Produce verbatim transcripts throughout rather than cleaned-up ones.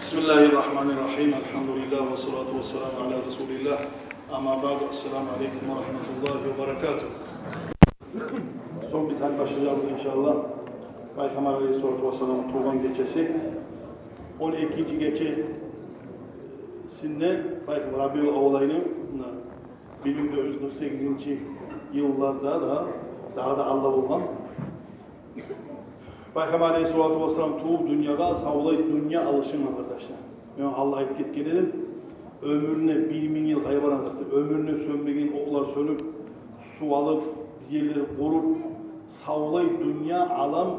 بسم الله الرحمن الرحيم. الحمد لله والصلاة والسلام على رسول الله. أما بعد، السلام عليكم ورحمة الله وبركاته. Сонг биз гьали башлагъанбыз, иншааллагь, Пайхаммар алейгьиссалату вассаламны тувгъан гечеси. Он экинчи гечесинде Пайхаммар, Рабиул аввал айны, муна, бир минг дёрт юз къыркъ сегизинчи йылларда да, дагъы да алда болгъан. Пайхаммар алейгьиссалату вассалам тувуп дюньягъа, савлай дюнья алышынгъан, къардашлар. Мен алда айтып гетген эдим. Оьмюрюнде бир минг йыл къайбаран затды. Оьмюрюнде сёнмеген отлар сёнюп, сув алып, бир ерлери къуруп, савлай дюнья, алам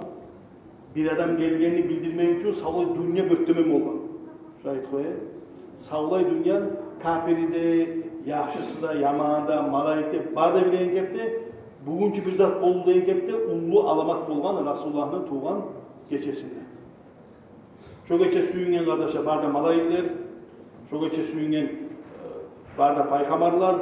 бир адам гелгенни билдирмек учун савлай дюнья бёртдемен болгъан. Шулай айтып къояйым. Савлай дюнья, капири де, яхшысы да, яманы да, малайик де, бары да билеген кепде, бугюнчю бир зат болду деген кепде уллу аламат болгъан Расулуллагьны тувгъан гечесинде. Шо гече сююнген, къардашлар, бары да малайиклер, шо гече сююнген, э, бары да пайхаммарлар.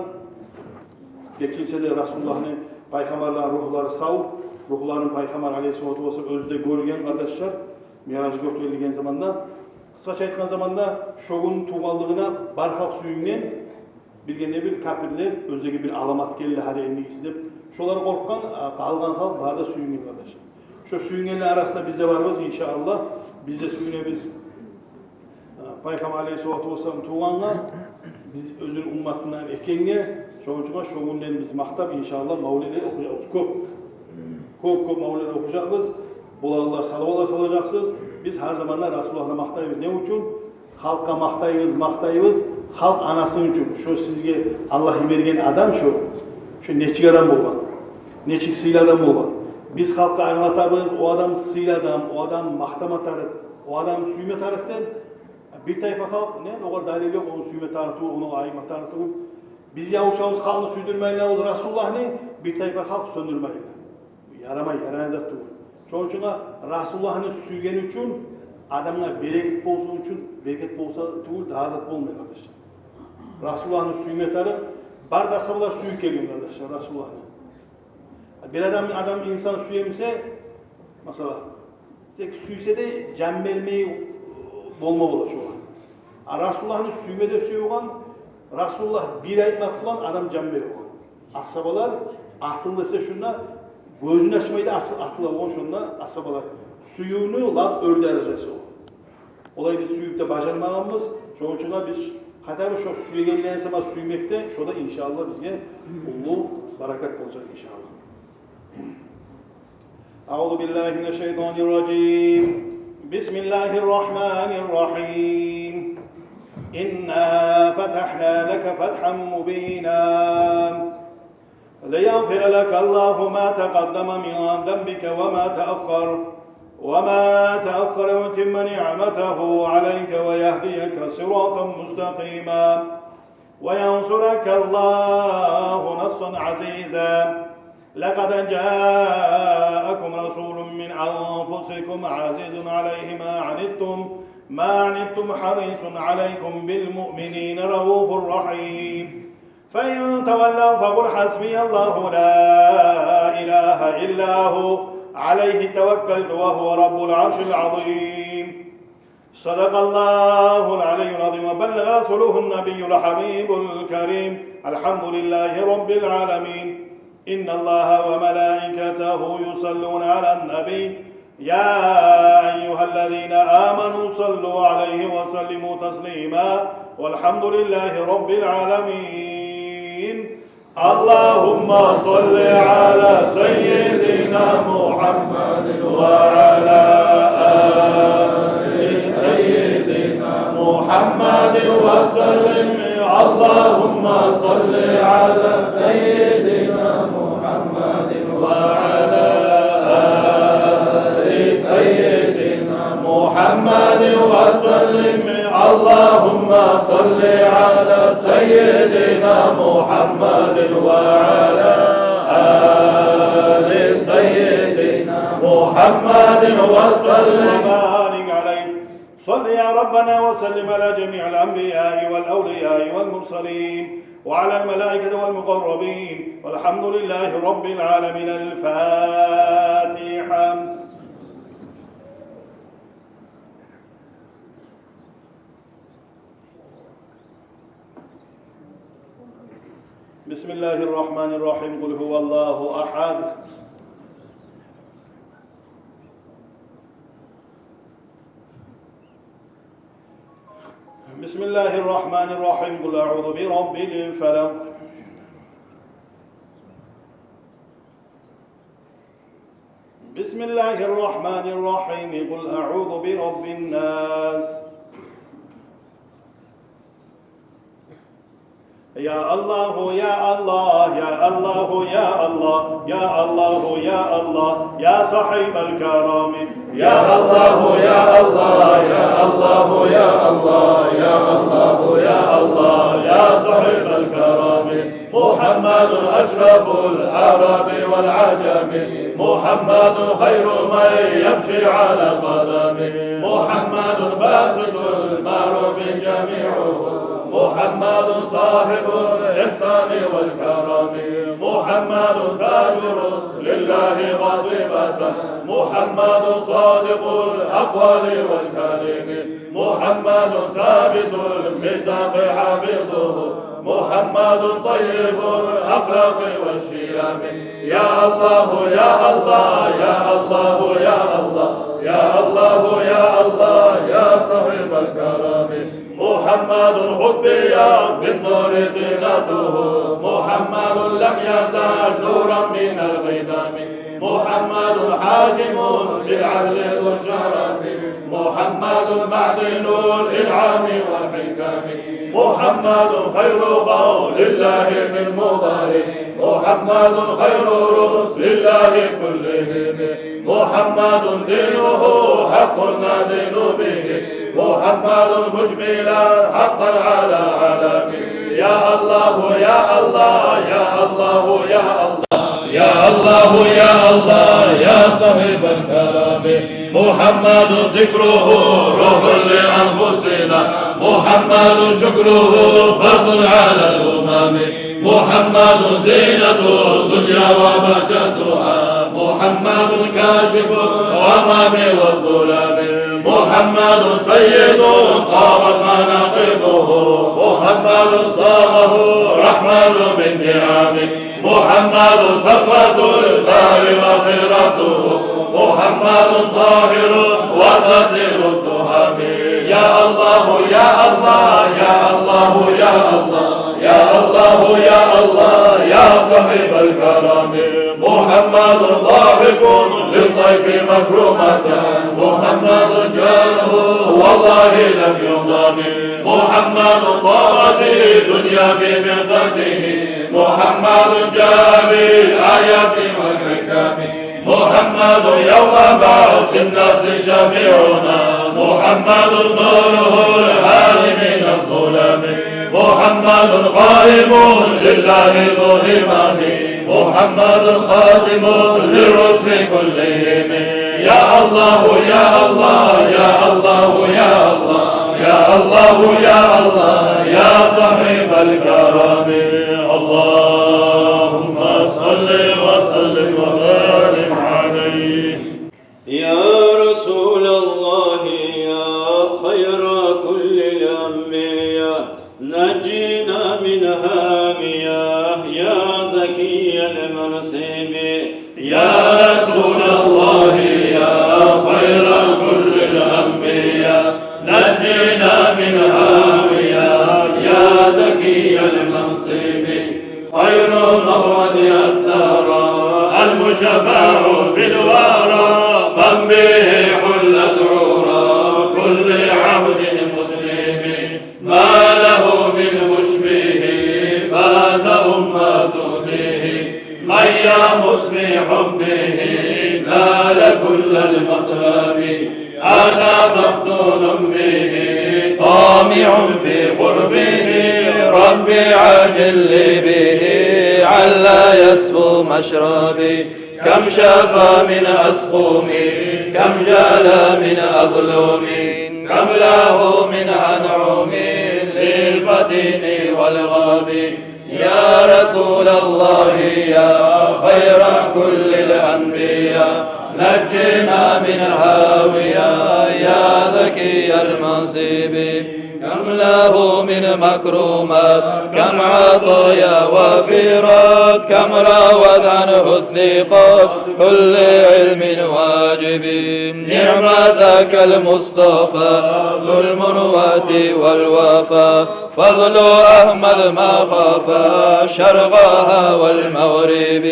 Гечинсе де Расулуллагьны пайхаммарланы ругьлары сав, ругьларын Пайхаммар алейгьиссалату вассалам оьзю де гёрген, къардашлар, Миражгъа гётерилген заманда. Къысгъача айтгъан заманда, шо гюн тувгъанлыгъына бары халкъ сююнген. Биргенде бир капирлер, оьзлеге бир аламат гелди гьали эндигиси деп, шолар къоркъгъан, а, къалгъан халкъ бары да сююнген, къардашлар. Шо сююнгенлер арасында биз де барбыз, иншааллагь. Биз де сююнебиз, а, Пайхаммар алейгьиссалату вассалам тувгъангъа, биз оьзюню умматындан экенге. Шону учун шо гюнлени биз макътап, иншааллагь, мавлидлер охужакъбыз кёп. Кёп-кёп мавлидлер охужакъбыз. Болагъанлар салаватлар салажакъсыз. Биз гьар заманда Расулуллагьны макътайбыз. Не учун? Халкъгъа макътайбыз, макътайбыз халкъ анасын учун. Шо сизге Аллагь йиберген адам шо. Шо нечик адам болгъан, нечик сыйлы адам болгъан. Биз халкъгъа англатабыз, о адам сыйлы адам, о адам макътама тарыкъ, о адам сюйме тарыкъ деп. Бир тайпа халкъ, не, огъар далил ёкъ, ону сюйме тарыкъ тюгюл, ону айма тарыкъ тюгюл. Биз ябушабыз халкъны сюйдюрмейин, ябушабыз Расулуллагьны, бир тайпа халкъ сёндюрмейин. Ярамай, ярайгъан зат тюгюл. Шону учун Расулуллагьны сюйген учун, адамгъа берекет болсун учун, берекет болса тюгюл, дагъы зат болмай, къардашлар. Расулуллагьны сюйме тарыкъ, бары да асгьабалар сюйюп гелген, къардашлар, Расулуллагьны. Бир адам, адам инсан сюемсе, масала, тек сюйсе де, жан бермей болма бола шогъар. А Расулуллагьны сюйме де сюе болгъан, Расулуллагь бир айтмакъ булан адам жан бере болгъан. Асгьабалар атыл десе шунда, гёзюн ачмай да атыл-, атыла болгъан шонда асгьабалар. Сюювню лап оьр даражасы о. Олай биз сююп де бажармагъанбыз. Шону учун да биз къайтарып шо сюегенлени сама сюймекде, шо да, иншааллагь, бизге уллу баракат болажакъ, иншааллагь. أعوذ بالله من الشيطان الرجيم. بسم الله الرحمن الرحيم. إنا فتحنا لك فتحا مبينا. ليغفر لك الله ما تقدم من ذنبك وما تأخر، وما تأخر، ويتم نعمته عليك ويهديك صراطا مستقيما، وينصرك الله نصرا عزيزا. لقد جاءكم رسول من أنفسكم عزيز عليه ما عنتم، ما عنتم حريص عليكم بالمؤمنين رءوف رحيم. فإن تولوا فقل حسبي الله لا إله إلا هو عليه توكلت وهو رب العرش العظيم. صدق الله العلي العظيم وبلغ رسوله النبي الحبيب الكريم. الحمد لله رب العالمين. إن الله وملائكته يصلون على النبي. يا أيها الذين آمنوا صلوا عليه وسلموا تسليما. والحمد لله رب العالمين. اللهم صل على سيدنا محمد وعلى آل سيدنا محمد وسلم. اللهم صل على سيدنا محمد وعلى آل سيدنا محمد وسلم. اللهم صل على سيدنا محمد وعلى آل سيدنا محمد وسلم. وبارك عليه. صل يا ربنا وسلم على جميع الأنبياء والأولياء والمرسلين وعلى الملائكة والمقربين والحمد لله رب العالمين. الفاتحة. بسم الله الرحمن الرحيم. قل هو الله أحد. بسم الله الرحمن الرحيم. قل أعوذ برب الفلق. بسم الله الرحمن الرحيم. قل أعوذ برب الناس. يا الله، يا الله، يا الله، يا الله، يا الله، يا الله، يا صاحب الكرم. يا الله، يا الله، يا الله، يا الله، يا الله، يا الله، يا صاحب الكرم. محمد أشرف العرب والعجم، محمد خير من يمشي على القدم، محمد باسط المعروف جميعه، محمد صاحب الإحسان والكرم، محمد تاج رسل الله قاطبة، محمد صادق الأقوال والكلم، محمد ثابت الميثاق حافظه، محمد طيب الأخلاق والشيم. يا الله، يا الله، يا الله، يا الله، يا الله، يا الله، يا صاحب الكرم. محمد حبي بالنور طينته، محمد لم يزل نورا من القدم. محمد حاكم بالعدل ذو الشرف، محمد معدن الإنعام والحكم، محمد خير قول الله من مضر، محمد خير رسل الله كلهم، محمد دينه حق ندين به، محمد مجملا حقا على علم. يا الله، يا الله، يا الله، يا الله، يا الله، يا الله، يا صاحب الكرم. محمد ذكره روح لأنفسنا، محمد شكره فرض على الأمم. محمد زينة الدنيا وبهجتها، محمد كاشف الغمام والظلم. محمد سيد طابت مناقبه، محمد صاغه الرحمن من نعم. محمد صفوة البحر وخيرته، محمد طاهر وساتر التهم. يا الله، يا الله، يا الله، يا الله، يا الله، يا الله، يا صاحب الكرم. محمد ضاحك للضيف مكرمة، محمد جاره والله لم يضم. محمد طارت الدنيا ببعثته، محمد جاء بالآيات والحكم. محمد يوم بعث الناس شفيعنا، محمد نوره الهادي من الظلم. محمد قائم لله ذو همم، محمد خاتم للرسل كلهم. يا الله، يا الله، يا الله، يا الله، يا الله، يا الله، يا صاحب الكرم. اللهم صل وسلم وبارك عليه. يا رسول الله، يا خير كل الأنبياء، نجنا من هاوية، يا زكي المنصب. يا رسول الله، يا خير كل الأنبياء، نجنا من هاوية، يا زكي المنصب. خير مولود الثرى، المشفع في الورى، من به حلت عرى كل عبد مذنب. ما له من مشبه، فاز أمة به، من يمت في حبه نال كل المطلب. أنا مفتون به، طامع في قربه، رب عجل لي به، علا يسفو مشربي. كم شفى من أسقم، كم جلا من أظلم، كم له من أنعم للفتين والغاب. يا رسول الله، يا خير كل الأنبياء، نجنا من هاوية، يا زكي المنصب. كم له من مكرمات، كم عطايا وافرات، كم روت عنه الثقات كل علم واجب. نعم ذاك المصطفى ذو المروءة والوفا، فضل أحمد ما خفى شرقها والمغرب.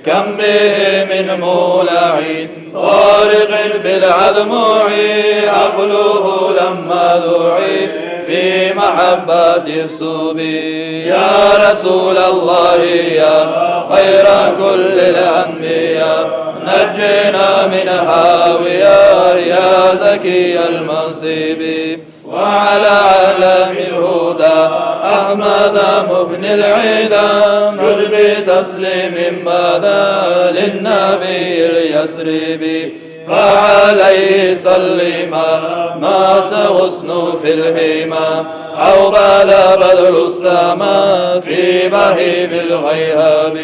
كم به من مولع غارق في الأدمع، عقله لما ذعي في محبة الصبي. يا رسول الله يا خير كل الأنبياء، نجنا من هاوية يا زكي المنصب. وعلى علم الهدى أحمد مفني العدا، جد بتسليم بدا للنبي اليثربي. فعليه صل ما ماس غصن في الحمى، أو بدا بدر السماء في بهيب الغيهب.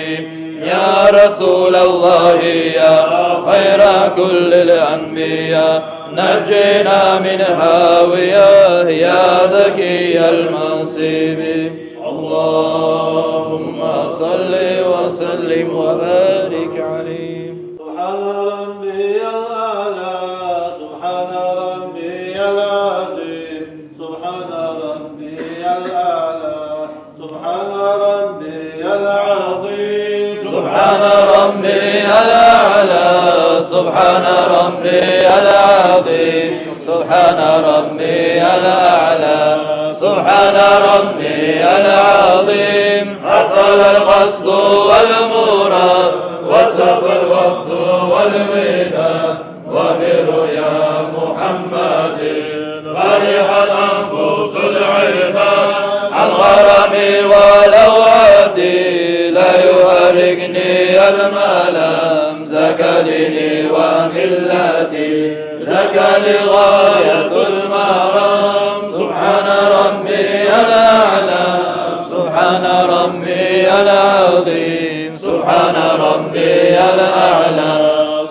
يا رسول الله يا خير كل الأنبياء، نجنا من هاوية يا زكي المنصب. اللهم صل وسلم وبارك عليه. سبحان ربي الأعلى، سبحان ربي العظيم، سبحان ربي الأعلى، سبحان ربي العظيم. سبحان ربي الأعلى، سبحان ربي العظيم، سبحان ربي الأعلى، سبحان ربي العظيم. حصل القصد والمراد، واصطفى الوفد والوداد، وبرؤيا محمد فرح الأنفس العباد. عن غرامي ولوعتي لا يفارقني الملام، ذاك ديني وملتي، ذاك لي غاية المرام. سبحان ربي الأعلى، سبحان ربي العظيم، سبحان ربي الأعلى،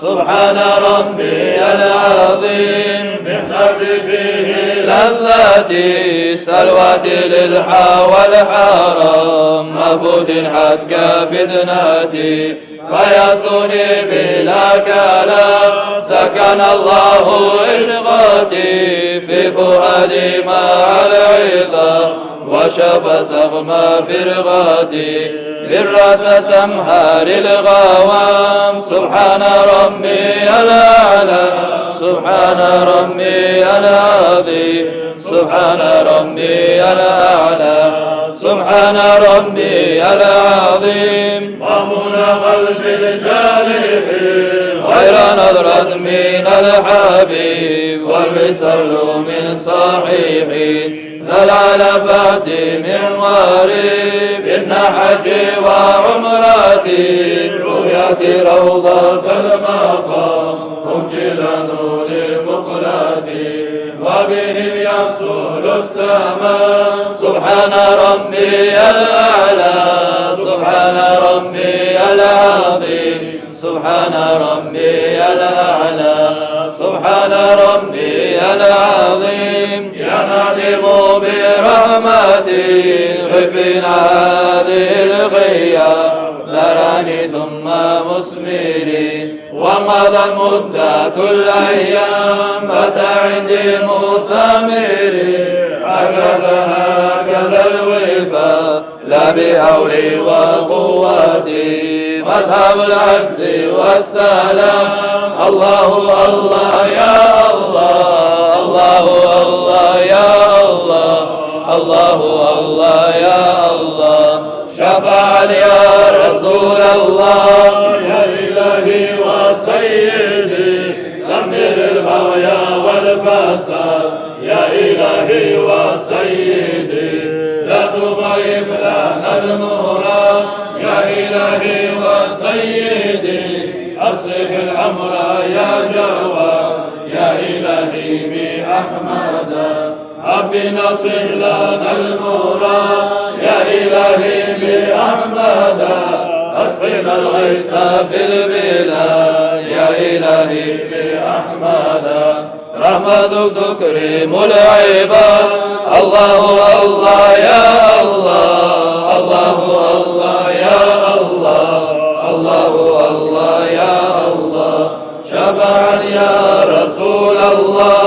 سبحان ربي العظيم. محنتي فيه لذتي، سلوتي للحا والحرام، ما فتحت كفتنتي، فيسوني بلا كلام. سكن الله عشقتي في فؤادي مع العظام، وشفى سقم فرقتي بالرأس سمحار الغوام. سبحان ربي الأعلى، سبحان ربي العظيم، سبحان ربي الأعلى، سبحان ربي العظيم. ومنى قلبي الجارح غير نظرة من الحبيب، والوصال من صحيح ذا العلفات من غريب. إن حجي وعمرتي رؤيتي روضة المقام، هم جيلان لمقلتي، وبهم يحصل التمام. سبحان ربي الأعلى، سبحان ربي العظيم، سبحان ربي الأعلى، سبحان ربي العظيم. يا ناظم برحمتك، غث بنا هذه الغية، ثراني ثم مثمري. ومضت مدة الأيام، بات عندي مثمري. هكذا، هكذا الوفاء، لا بحولي وقوتي، مذهب العز والسلام. الله، الله، يا الله، الله، الله، يا الله، الله، الله، يا الله. شفاعة يا رسول الله. يا إلهي وسيدي، دمر البغي والفساد. يا إلهي وسيدي، لا تغيب لنا المراد. يا إلهي وسيدي، أصلح الأمر يا جواد. يا إلهي بأحمد، ربي نصح لنا المراد. يا إلهي بأحمد، أسقنا الغيث في البلاد. يا إلهي بأحمد، رحمتك تكرم العباد. الله، الله يا الله، الله، الله يا الله، الله، الله يا الله. شفاعة يا رسول الله.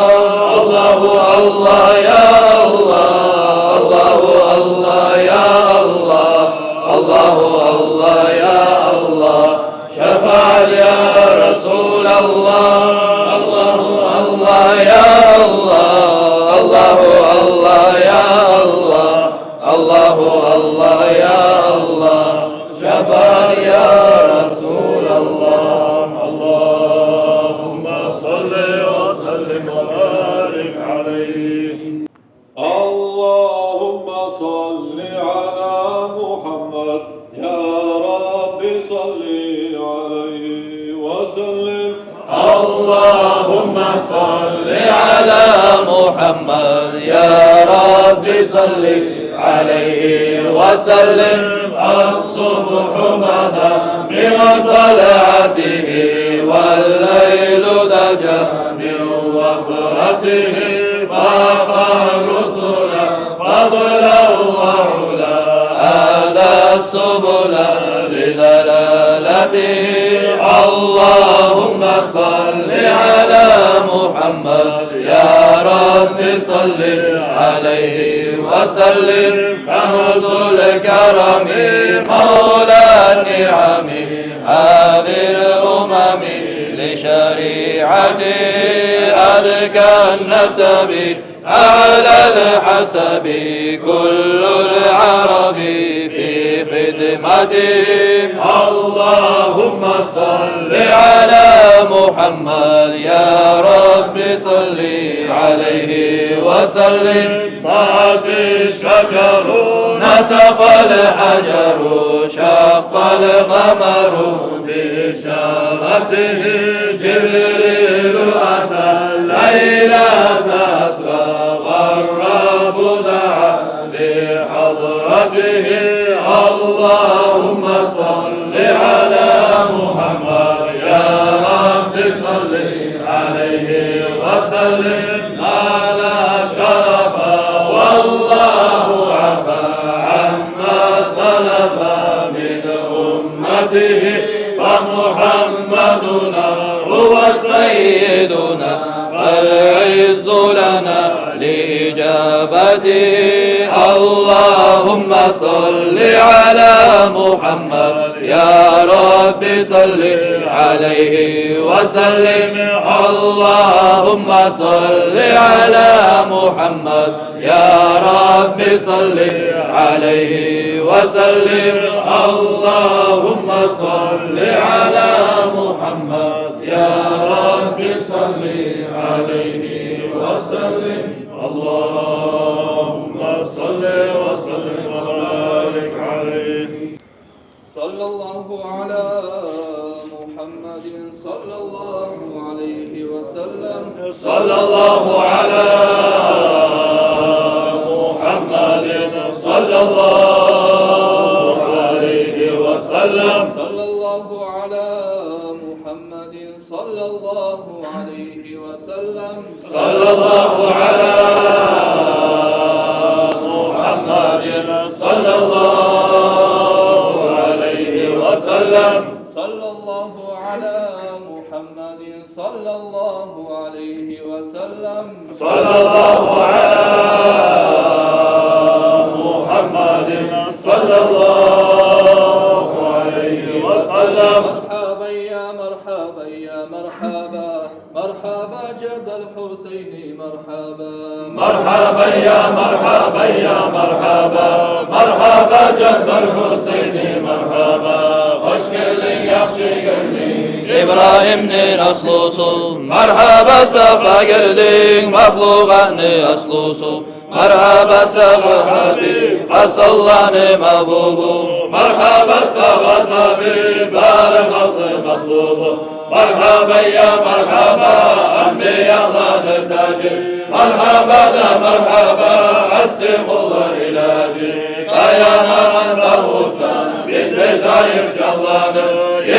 الله، الله يا الله، الله، الله يا الله، الله، الله يا الله. شفاعة يا رسول الله. الله، الله يا الله، الله، الله يا الله، الله، الله يا الله. شفاعة يا رسول الله. اللهم صل وسلم وبارك عليه. اللهم صل على محمد، يا رب صل عليه وسلم. اللهم صل على محمد، يا رب صل عليه وسلم. الصبح بدا من طلعته، والليل دجى من وفرته، فاق الرسل فضلا وعلا، آذى السبل لضلالته. اللهم صل على محمد، يا رب صل عليه وسلم. كنز الكرم مولى النعم، هذه الأمم لشريعته، أذكى النسب أعلى الحسب، كل العرب في خدمته. اللهم صل على محمد، يا رب صل عليه وسلم. صاحت الشجر، نطق الحجر، شق القمر بإشارته. جبريل أتى ليلة أسرى، والرب دعا لحضرته. اللهم صل على محمد، يا رب صل عليه وسلم. نال شرفا والله عفا عما سلف من أمته، فمحمدنا هو سيدنا، فالعز لنا لإجابته. اللهم صل على محمد، يا رب صل عليه وسلم. اللهم صل على محمد، يا رب صل عليه وسلم. اللهم صل على محمد، يا رب صل عليه وسلم. اللهم صل وسلم وبارك عليه. صلى الله على محمد، صلى الله عليه وسلم. صلى الله على محمد، صلى الله عليه وسلم. صلى الله على محمد، صلى الله عليه وسلم. صلى الله على محمد، صلى الله عليه وسلم. صلى الله على محمد، صلى الله عليه وسلم. صلى الله على محمد، صلى الله عليه وسلم. مرحبا يا مرحبا يا مرحبا، مرحبا جد الحسين مرحبا. مرحبا يا مرحبا يا مرحبا، مرحبا جد الحسين مرحبا. Хош гелдинг, яхшы гелдинг, Ибрагьимни наслусу. Маргьаба, сафа гелдинг, махлукъатны аслусу. Маргьаба сагъа, гьабиб, Хасанланы магьбубу. Маргьаба сагъа, табиб, бары халкъны матлубу. Маргьаба, я маргьаба, анбияланы тажи. Маргьаба да маргьаба, асси къуллар илажи. Таянагъан багъусан бизде зайып жанланы,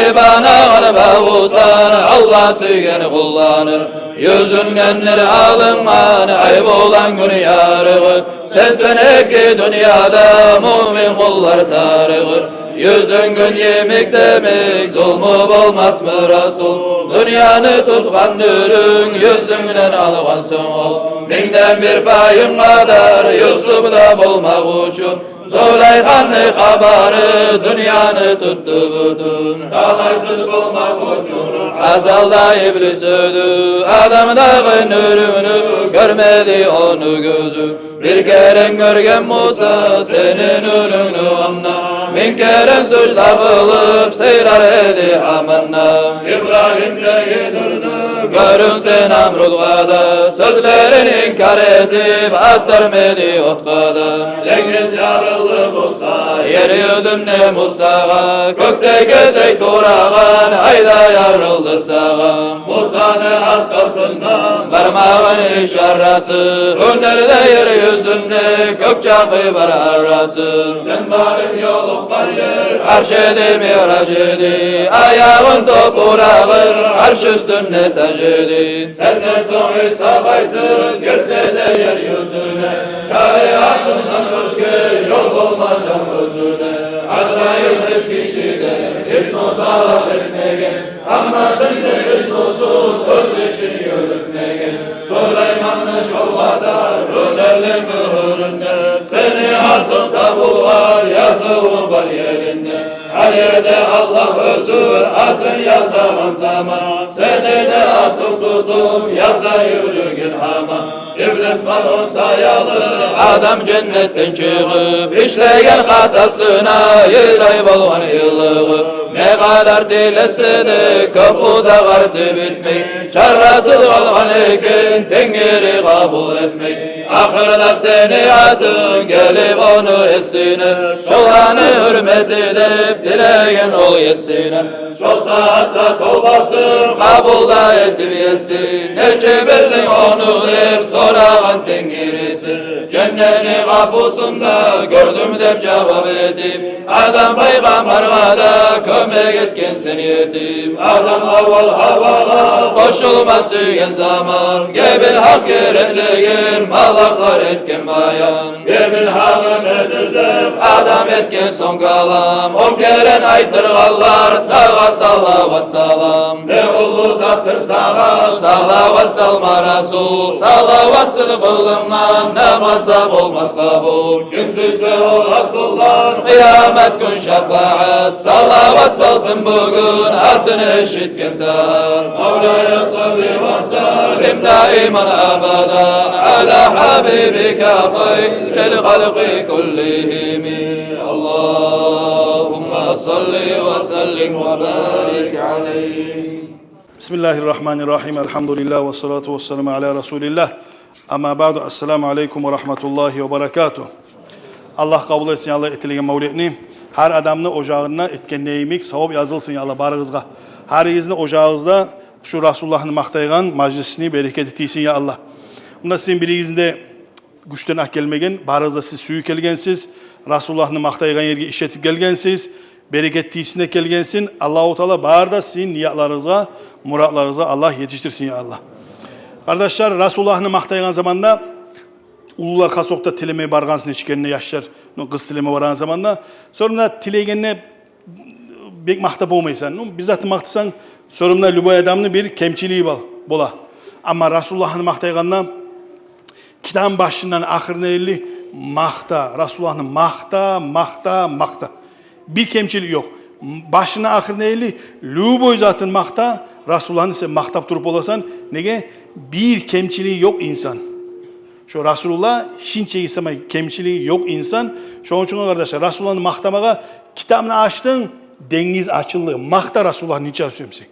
ибанагъан багъусан Аллагь сюйген къулланы. Юзюнгдендир алынгъан ай булан гюн ярыгъы. Сенсен эки дюньяда муъмин къуллар тарыгъы. Юзюнг гюн йимик демек, зулму болмасмы, Расул? Дюньяны тутгъан нюрюнг юзюнгден алгъан сонг ол. Мингден бир пайынг къадар Юсуп да болмакъ учун, Зулейханы хабары дюньяны тутду бютюн. Талайсыз болмакъ учун азалда иблис оьдю. Адамдагъы нюрюнгню гёрмеди ону гёзю. Бир керен гёрген Муса сени нюрюнгню онда. Минг керен сужда къылып сыйлар эди гьаманда. Ибрагьим де гийдирди гёрюнсе Намрудгъа да. Сёзлерин инкар этип атдырмады отгъа да. Денгиз ярылды Муса ер юзюнде Мусагъа. Кёкде гетей турагъан ай да ярылды сагъа. Мусаны асгъасындан бармагъын ишарасы. Гюнлерде ер юзюнде кёк чакъы бар арасы. Сен барып ёлукъгъан ер арш эди, миъраж эди. Аягъынг топурагъы арш уьстюнде таж эди. Сенден сонг Иса къайтып гелсе де ер юзюне, шариатындан оьзге ёл болмажакъ оьзюне. Азрайыл гьеч гишиден изну талап этмеген, амма сенден изнусуз оьз ишин юрютмеген. Сулейманны шо къадар гьюнерли мюгьюрюнде сени атынг табулгъан языву бар еринде. Гьар ерде Аллагь оьзю атынг язагъан заман, сени де атынг тутуп яза юрюген гьаман. Иблис бар о саялы адам женнетден чыгъып, ишлеген хатасына йылай болгъан йылыгъы. Не къадар тилесе де, кёп узакъ артып битмей, чарасыз къалгъан экен, Тенгири къабул этмей. Ахырда сени атынг гелип ону эсине, шоланы гьюрмети деп тилеген ол есине. Шо сагьатда товбасын къабул да этип еси, нече билдинг ону деп сорагъан Тенгириси. Женнетни къапусун да гёрдюм деп жавап этип, Адам пайхаммаргъа да кёмек этгенсен етип. Адам аввал Гьавагъа къошулма сюйген заман, гебин гьакъ гереклигин малакълар этген баян. Гебин гьакъы недир деп Адам этген сонг калам, он керен айтдыргъанлар сагъа салават салам. Не уллу затдыр сагъа салават салма, Расул. Салаватсыз къылынгъан намаз да болмас къабул. Ким сюйсе о Расулдан къыямат гюн шафагьат, салават салсын бугюн атын эшитген сагьат. مولاي صل وسلم دائما أبدا على حبيبك خير الخلق كلهم. اللهم صل وسلم وبارك عليه. بسم الله الرحمن الرحيم. الحمد لله والصلاة والسلام على رسول الله. أما بعد. السلام عليكم ورحمة الله وبركاته. Аллагь къабул этсин, Аллагь, этилген мавлетни. Гьар адамны ожагъында этген йимик савап язылсын, я Аллагь, барыгъызгъа. Гьаригизни ожагъыгъызда шу Расулуллагьны макътайгъан мажлисни берекети тийсин, я Аллагь. Мунда сизин биригизни де гючден алып гелмеген, барыгъыз да сиз сюйюп гелгенсиз, Расулуллагьны макътайгъан ерге иш этип гелгенсиз, берекет тийсин деп гелгенсиз. Аллагьу Таала бары да сизин ниятларыгъызгъа, муратларыгъызгъа Аллагь етишдирсин, я Аллагь. Къардашлар, Расулуллагьны макътайгъан заманда уллулар хасокъда тилемеге баргъансын, эшитгенде яшлар, ну, къыз тилеме баргъан заманда, сонг да тилегенде бек макътап болмайсан. Ну, бир затны макътасанг, сонг да любой адамны бир кемчилиги бол-, бола. Амма Расулуллагьны макътайгъанда китабын башындан ахырына ерли макъта, Расулуллагьны макъта, макъта, макъта. Бир кемчилик ёкъ. Башындан ахырына ерли любой затын макъта, Расулуллагьны сен макътап туруп боласан. Неге? Бир кемчилиги ёкъ инсан. Шо Расулуллагь шинчеги самай кемчилиги ёкъ инсан. Шону учун, къардашлар, Расулуллагьны макътамагъа, китапны ачдынг, денгиз ачылды. Макъта Расулуллагьны нече сюемсен.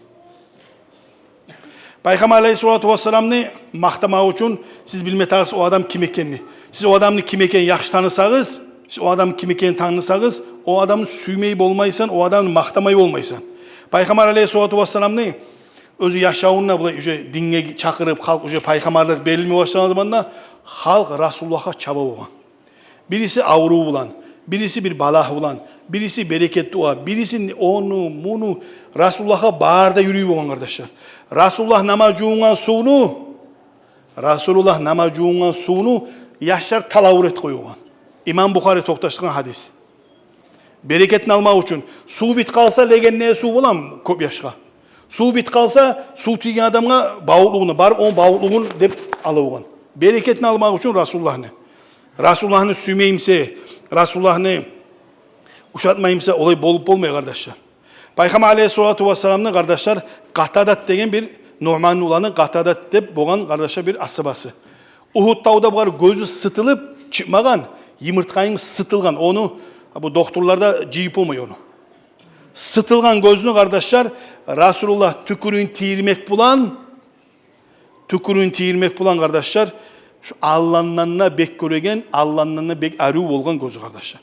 Пайхаммар алейгьиссалату вассаламны макътамакъ учун сиз билме тарыкъсыз о адам ким экенни. Сиз о адамны ким экенин яхшы танысагъыз, сиз о адамны ким экенин танысагъыз, о адамны сюймей болмайсан, о адамны макътамай болмайсан. Пайхаммар алейгьиссалату вассаламны оьзю яшавунда булай уже динге чакъырып, халкъ уже пайхаммарлыкъ берилме башлагъан заманда халкъ Расулуллагьгъа чаба болгъан. Бириси аврув булан, Бириси бир балагь булан, бириси берекет дуа, бириси ону, муну. Расулуллагьгъа бары да юрюй болгъан, къардашлар. Расулуллагь намаз жувунгъан сувну, Расулуллагь намаз жувунгъан сувну яшлар талавур этип къоюгъан. Имам Бухари токъташдыргъан гьадис. Берекетин алмакъ учун. Сув битип къалса, легендеги сув боламы кёп яшгъа? Сув битип къалса, сув тийген адамгъа бавукълугъуна барып, ону бавукълугъун деп алып алгъан. Берекетин алмакъ учун Расулуллагьны. Расулуллагьны сюймеймисе, Расулуллагьны ушатмаймыса, олай болуп болмай, къардашлар. Пайхаммар алейгьиссалату вассаламны, къардашлар, Къатадат деген бир, Нуъман уланы Къатадат деп болгъан, къардашлар, бир асгьабасы. Угьуд тавда бугъар гёзю сытылып чыкъмагъан, йымырткъайын сытылгъан. Ону бу докторлар да жыйып болмай ону. Сытылгъан гёзюню, къардашлар, Расулуллагь тюкюрюгюн тийдирмек булан, тюкюрюгюн тийдирмек булан, къардашлар, шу алландан да бек гёреген, алландан да бек арив болгъан гёзю, къардашлар.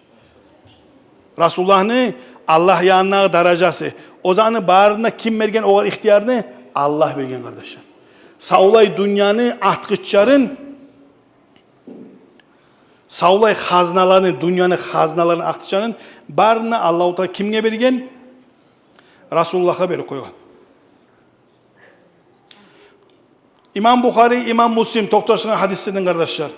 Расулуллагьны Аллагь янындагъы даражасы. О затны барын да ким берген огъар ихтиярны? Аллагь берген, къардашлар. Савлай дюньяны артгъычларын, савлай хазналаны, дюньяны хазналарын, артгъычларын барын да Аллагьу Таала кимге берген? Расулуллагьгъа берип къойгъан. Имам Бухари, имам Муслим токъташгъан гьадислерден, къардашлар.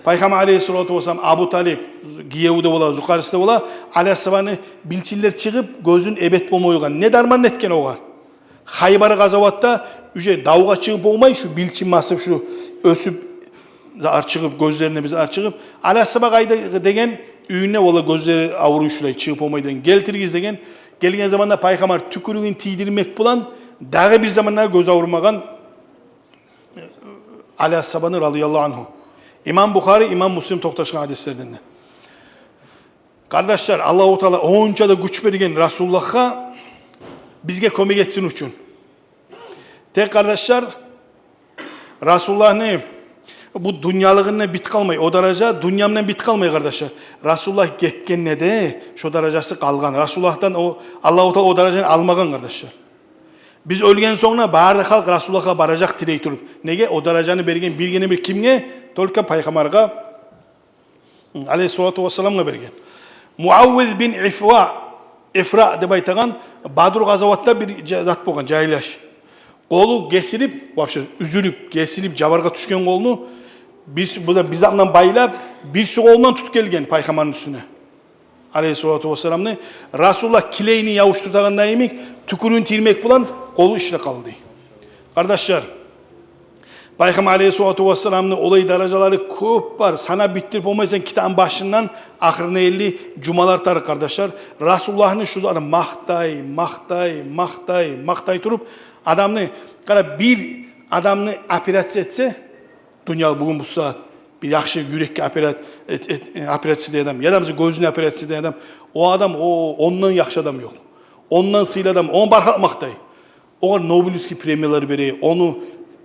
Пайхаммар алейгьиссалату вассалам, Абу Талип, гиеви де бола, зукъариси де бола, Али асгьабаны билчинлер чыгъып, гёзюн эбет болмай къойгъан. Не дарман этген огъар? Хайбар къазаватда уже давгъа чыгъып болмай, шу билчин басып, шу оьсюп, зар чыгъып, гёзлерине бир зар чыгъып, Али асгьаба къайда деген, уьюнде, валлагь, гёзлери авруй, шулай чыгъып болмай деген. Гелтиригиз деген. Гелген заманда Пайхаммар тюкюрюгюн тийдирмек булан дагъы бир заманда гёз авурмагъан Али асгьабаны, радияллагьу ангьу. Имам Бухари, имам Муслим токъташгъан гьадислерден де. Къардашлар, Аллагьу Таала онча да гюч берген Расулуллагьгъа бизге кёмек этсин учун. Тек, къардашлар, Расулуллагьны бу дюньялыгъы булан битип къалмай, о даража дюнья булан битип къалмай, къардашлар. Расулуллагь гетгенде де шо даражасы къалгъан. Расулуллагьдан о, Аллагьу Таала о даражаны алмагъан, къардашлар. Биз оьлген сонг да бары да халкъ Расулуллагьгъа баражакъ тилей туруп. Неге? О даражаны берген биргине-бир кимге? Только Пайхаммаргъа алейгьиссалату вассаламгъа берген. Муаввиз бин Ифра, Ифра деп айтагъан, Бадр къазаватда бир жа-, зат болгъан, жагьил яш. Къолу гесилип, вообще уьзюлюп, гесилип, жабаргъа тюшген къолуну бир, бу да бир зат булан байлап, бирси къолундан тутуп гелген Пайхаммарны уьстюне, алейгьиссалату вассаламны. Расулуллагь килейни явушдуртагъанда йимик, тюкюрюгюн тийдирмек булан къолу ишлеп къалды. Къардашлар, Пайхаммар алейгьиссалату вассаламны олай даражалары кёп бар, санап битдирип болмайсан китапны башындан ахырына ерли жумалар тарыкъ, къардашлар. Расулуллагьны шу затын макътай, макътай, макътай, макътай туруп, адамны, къара, бир адамны операция этсе, дюнья бугюн бу сагьат бир яхшы юрекге операт-, эт-, эт-, э, операция этеген адам, яда бир гёзюне операция этеген адам, о адам, о, ондан яхшы адам ёкъ. Ондан сыйлы адам, ону бар халкъ макътай. Огъар Нобелевский премиялар бере, ону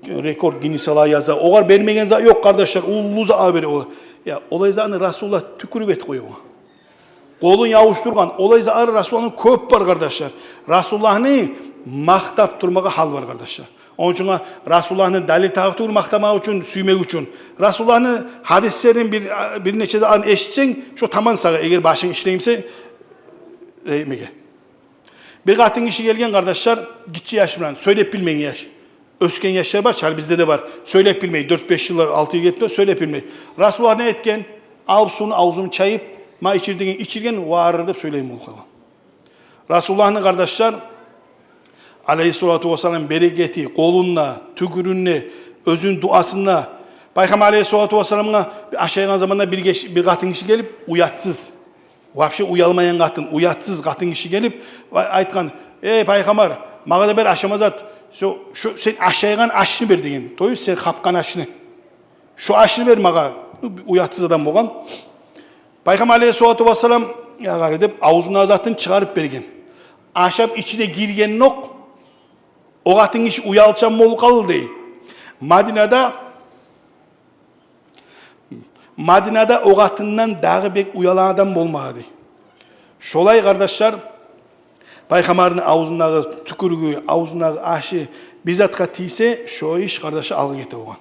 рекорд Гиннеслагъа яза. Огъар бермеген зат ёкъ, къардашлар, уллу зат бере о. Я, олай затны Расулуллагь тюкюрюп этип къоя. Къолун явушдургъан, олай затлар Расулуллагьны кёп бар, къардашлар. Расулуллагьны макътап турмагъа гьал бар, къардашлар. Ону учун Расулуллагьны далил тагъып туруп макътамакъ учун, сюймек учун. Расулуллагьны гьадислерин бир, бир нече затларын эшитсенг, шо таман сагъа, эгер башынг ишлеймисе, этмеге. Бир къатын гиши гелген, къардашлар, гиччи яш булан, сёйлеп билмейген яш. Оьсген яшлар бар, гьали бизде де бар. Сёйлеп билмей, дёрт-беш йыллар, алты йыл гетди, сёйлеп билмей. Расулуллагь не этген? Алып сувну авзун чайып, ма ичир деген, ичирген, варр деп сёйлейми болуп къалгъан. Расулуллагьны, къардашлар, алейгьиссалату вассалам, берекети къолунда, тюкюрюгюнде, оьзюню дуасында. Пайхаммар алейгьиссалату вассаламгъа ашайгъан заманда бир геш-, бир къатын гиши гелип, уятсыз. Вообще уялмайгъан къатын, уятсыз къатын гиши гелип, ва-, айтгъан: «Эй, Пайхаммар, магъа да бер ашама зат. Шо, шо сен ашайгъан ашны бер», — деген. То есть сен хапгъан ашны. «Шо ашны бер магъа». Уятсыз адам болгъан. Пайхаммар алейгьиссалату вассалам, «Я, къара», — деп, авзуна затын чыгъарып берген. Ашап ичине гиргенокъ, о къатын гиши уялчан болуп къалды дей. Мадинада Мадинада о къатындан дагъы бек уялагъан адам болмады. Шолай, къардашлар, Пайхаммарны авзундагъы тюкюрюгю, авзундагъы ашы бир затгъа тийсе, шо иш, къардашлар, алгъа гете болгъан.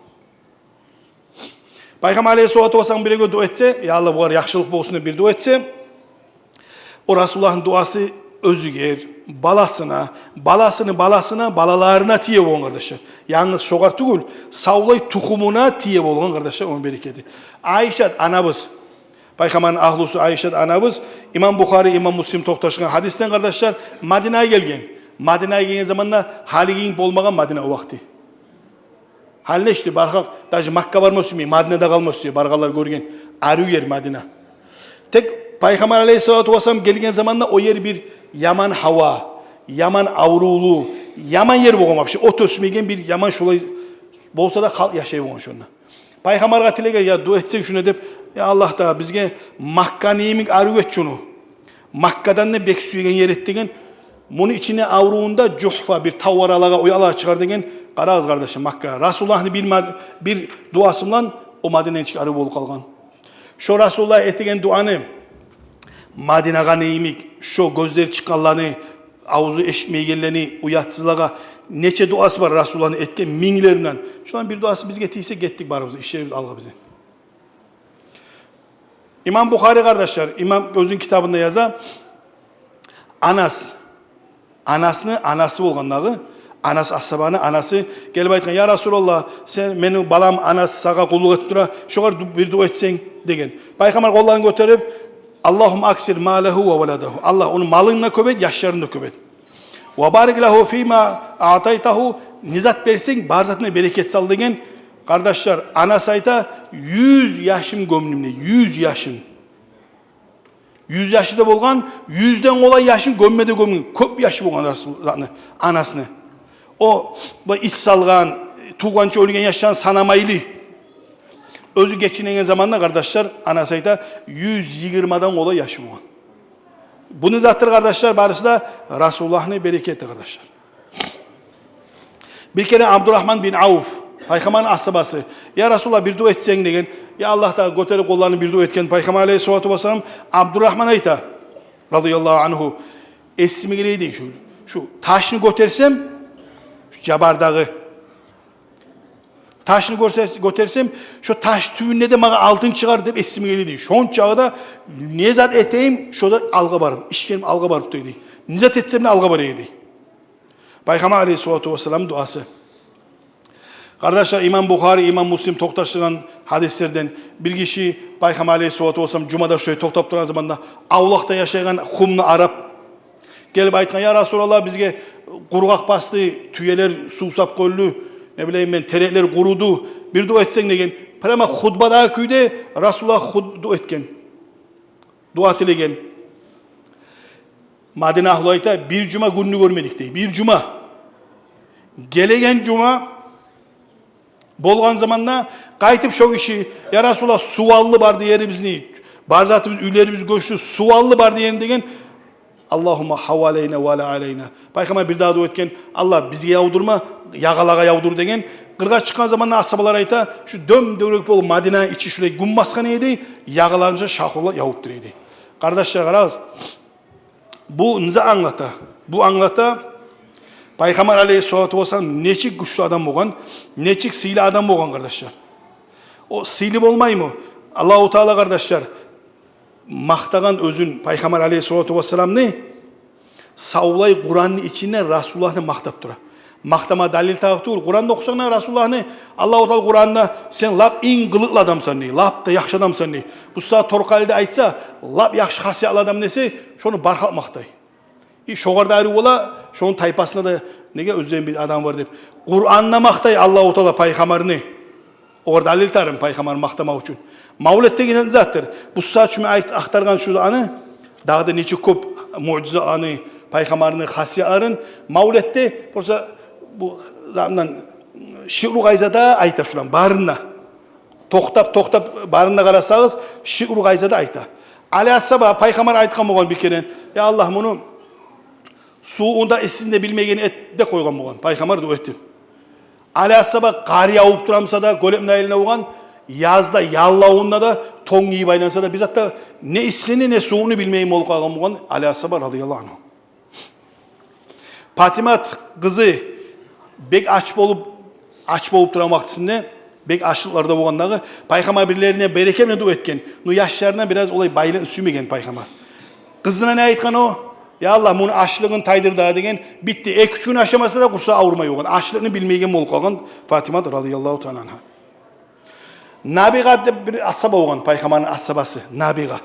Пайхаммар алейгьиссалату вассалам биревге дуа этсе, я Аллагь, бугъар яхшылыкъ болсун деп бир дуа этсе, О Расулуллагьны дуасы оьзюгер, баласына, баласыны баласына, балаларына тие болгъан, къардашлар. Янгыз шогъар тюгюл, савлай тухумуна тие болгъан, къардашлар, ону берекети. Айшат анабыз, пайхаммарны агьлюсю Айшат анабыз, имам Бухари, имам Муслим токъташгъан гьадисден, къардашлар, Мадинагъа гелген. Мадинагъа гелген заманда гьали гийинген болмагъан Мадина о вакъти. Гьали нечти, баргъан, даже Макка барма сюймей, Мадинада къалма сюе, баргъанлар гёрген, арив ер Мадина. Тек Пайхаммар алейгьиссалату вассалам гелген заманда о ер бир яман гьава, яман аврувлу, яман ер болгъан вообще, от оьсмейген бир яман, шолай болса да халкъ яшай болгъан шонда. Пайхаммаргъа тилеген, я дуа этсенг шуну деп, я Аллагь да, бизге Макканы йимик арив эт шуну. Маккадан да бек сюеген ер эт деген. Муну ичине аврувунда Жугьфа, бир тав аралагъа, оялагъа чыгъар деген. Къарагъыз, къардашлар, Макка. Расулуллагьны бир мад-, бир дуасы булан о Мадина нечик арив болуп къалгъан. Шо Расулуллагь этеген дуаны Мадинагъаны йимик, шо гёзлери чыкъгъанланы, авзу эшитмейгенлени, уятсызлагъа нече дуасы бар Расулуллагьны этген, минглер булан. Шоланы бир дуасы бизге тийсе, гетдик барыбыз, ишлерибиз алгъа бизин. Имам Бухари, къардашлар, имам оьзюню китабында яза, Анас, Анасны анасы болгъан дагъы, Анас асгьабаны анасы гелип айтгъан: «Я Расулаллагь, сен, мени балам Анас сагъа къуллукъ этип тура, шогъар ду-, бир дуа этсенг», – деген. Пайхаммар къолларын гётерип: «Аллагьумма аксир малагьу ва валадагьу». Аллагь, ону малын да кёп эт, яшларын да кёп эт. «Ва барик лагьу фима аътайтагьу», не зат берсенг, бар затына берекет сал деген. Къардашлар, Анас айта, юз яшым гёмдюм дей, юз яшым. Юз яшы да болгъан, юзден къолай яшын гёмме де гёмген. Кёп яшы болгъан Расул-, Анасны. О, бу ис салгъан, тувгъанча оьлген яшланы санамайлы. Оьзю гечинеген заманда, къардашлар, Анас айта, юз йигирмадан къолай яшы болгъан. Буну затдыр, къардашлар, барысы да Расулуллагьны берекети, къардашлар. Бир керен Абдурагьман бин Авф, Пайхаммарны асгьабасы: «Я Расулаллагь, бир дуа этсенг», – деген. Я Аллагь да, гётерип къолларын бир дуа этген Пайхаммар алейгьиссалату вассалам. Абдурагьман айта, радияллагьу ангьу: «Эсиме геле эди шу, шу ташны гётерсем, шу Жабардагъы ташны гётерс-, гётерсем, шо таш тюбюнде де магъа алтын чыгъар деп эсиме геле эди. Шончагъы да не зат этейим, шо да алгъа барып, ишгеним алгъа барып», – дейди. Не зат этсем де алгъа бара эди. Пайхаммар алейгьиссалату вассалам дуасы. Къардашлар, имам Бухари, имам Муслим токъташдыргъан гьадислерден: бир гиши Пайхаммар алейгьиссалату вассалам жумада шулай токътап тургъан заманда авлакъда яшайгъан хумлу арап гелип айтгъан: «Я Расулаллагь, бизге къургъакъ басды, тюелер сувсап къойду, не билейим мен, тереклер къуруду, бир дуа этсенг», – деген. Прямо хутбадагъы кюйде Расулуллагь худ-, дуа этген. Дуа тилеген. Мадина агьлю айта: «Бир жума гюнню гёрмедик», – дей. Бир жума. Гелеген жума болгъан заманда къайтып шо гиши: «Я Расулаллагь, сув алды барды ерибизни, бар затыбыз, уьйлерибиз гёчдю, сув алды барды ерин», – деген. «Аллагьумма гьавалайна ва ла алайна». Пайхаммар бир дагъы дуа этген: «Аллагь, бизге явдурма, ягъалагъа явдур», – деген. Къыргъа чыкъгъан заманда асгьабалар айта: «Шу дём-дёгерек болуп Мадинаны ичи шулай гюн басгъан эди, ягъаларыбызгъа шагьурлар явуп тура эди». Къардашлар, къарагъыз. Бу не зат англата? Бу англата, Пайхаммар алейгьиссалату вассалам нечик гючлю адам болгъан, нечик сыйлы адам болгъан, къардашлар. О сыйлы болмаймы? Аллагьу Таала, къардашлар, макътагъан оьзюн, Пайхаммар алейгьиссалату вассаламны, савлай Къуранны ичинде Расулуллагьны макътап тура. Макътама далил табып тюгюл. Къуранны охусанг да Расулуллагьны, Аллагьу Таала Къуранда: «Сен лап инг къылыкълы адамсан», – дей, «лап да яхшы адамсан», – дей. Бу сагъа торкъалиде айтса, «лап яхшы хасиятлы адам» десе, шону бар халкъ макътай. И шогъар да арив бола, шону тайпасына да, неге, оьзюню бир адамы бар деп. Къуранда макътай Аллагьу Таала Пайхаммарны. Огъар далил тарыкъ Пайхаммарны макътамакъ учун. Мавлет деген затдыр. Бу сагьат шо мен айт-, ахтаргъан шу аны, дагъы да нече кёп муъжизаланы, Пайхаммарны хасиятларын. Мавлетде просто бу заман шиъру къайдада айта шуланы барын да. Токътап, токътап, барын да къарасагъыз, шиъру къайдада айта. Али асгьаба, Пайхаммар айтгъан болгъан бир керен: «Я Аллагь, муну сувун да, иссисин де билмейген эт», – деп къойгъан болгъан Пайхаммар дуа этип. Али асгьаба къар явуп тура буса да, гёлепни айлана болгъан, язда яллавунда да, тон гийип айланса да, бир зат да, не иссисин, не сувун билмейген болуп къалгъан болгъан Али асгьаба, радияллагьу ангьу. Патимат къызы бек ач болуп, ач болуп турагъан вакътисинде, бек ачлыкъларда болгъандагъы, Пайхаммар бирлерине берекет булан дуа этген. Но яшларына бираз олай байлыкъны сюймеген Пайхаммар. Къызына не айтгъан о? «Я Аллагь, муну ачлыгъын тайдыр дагъы», — деген. Битди. Эки-уьч гюн ашамаса да, къурсагъы авурмай болгъан. Ачлыкъны билмейген болуп къалгъан Фатимат радияллагьу таала анга. Набигъа деп бир асгьаба болгъан, пайхаммарны асгьабасы Набигъа.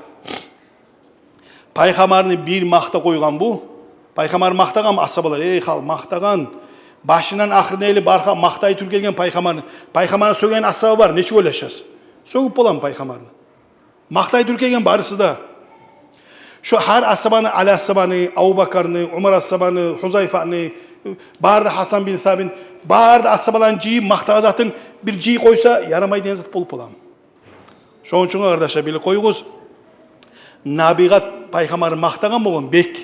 Пайхаммарны бир макътап къойгъан бу. Пайхаммар макътагъан асгьабалар, эй халкъ, макътагъан. Башындан ахырына ерли баргъа макътай туруп гелген пайхаммарны. Пайхаммарны сёген асгьаба бар, нечик ойлашасыз? Сёгюп боламы пайхаммарны? Макътай туруп гелген барысы да. Шо гьар асгьабаны, Али асгьабаны, Абубакарны, Умар асгьабаны, Гьузайфаны, бары да Гьасан бин Сабит, бары да асгьабаланы жыйып, макътагъан затын бир жыйып къойса, ярамай деген зат болуп боламы? Шону учун, къардашлар, билип къоюгъуз. Набигъа пайхаммарны макътагъан болгъан бек.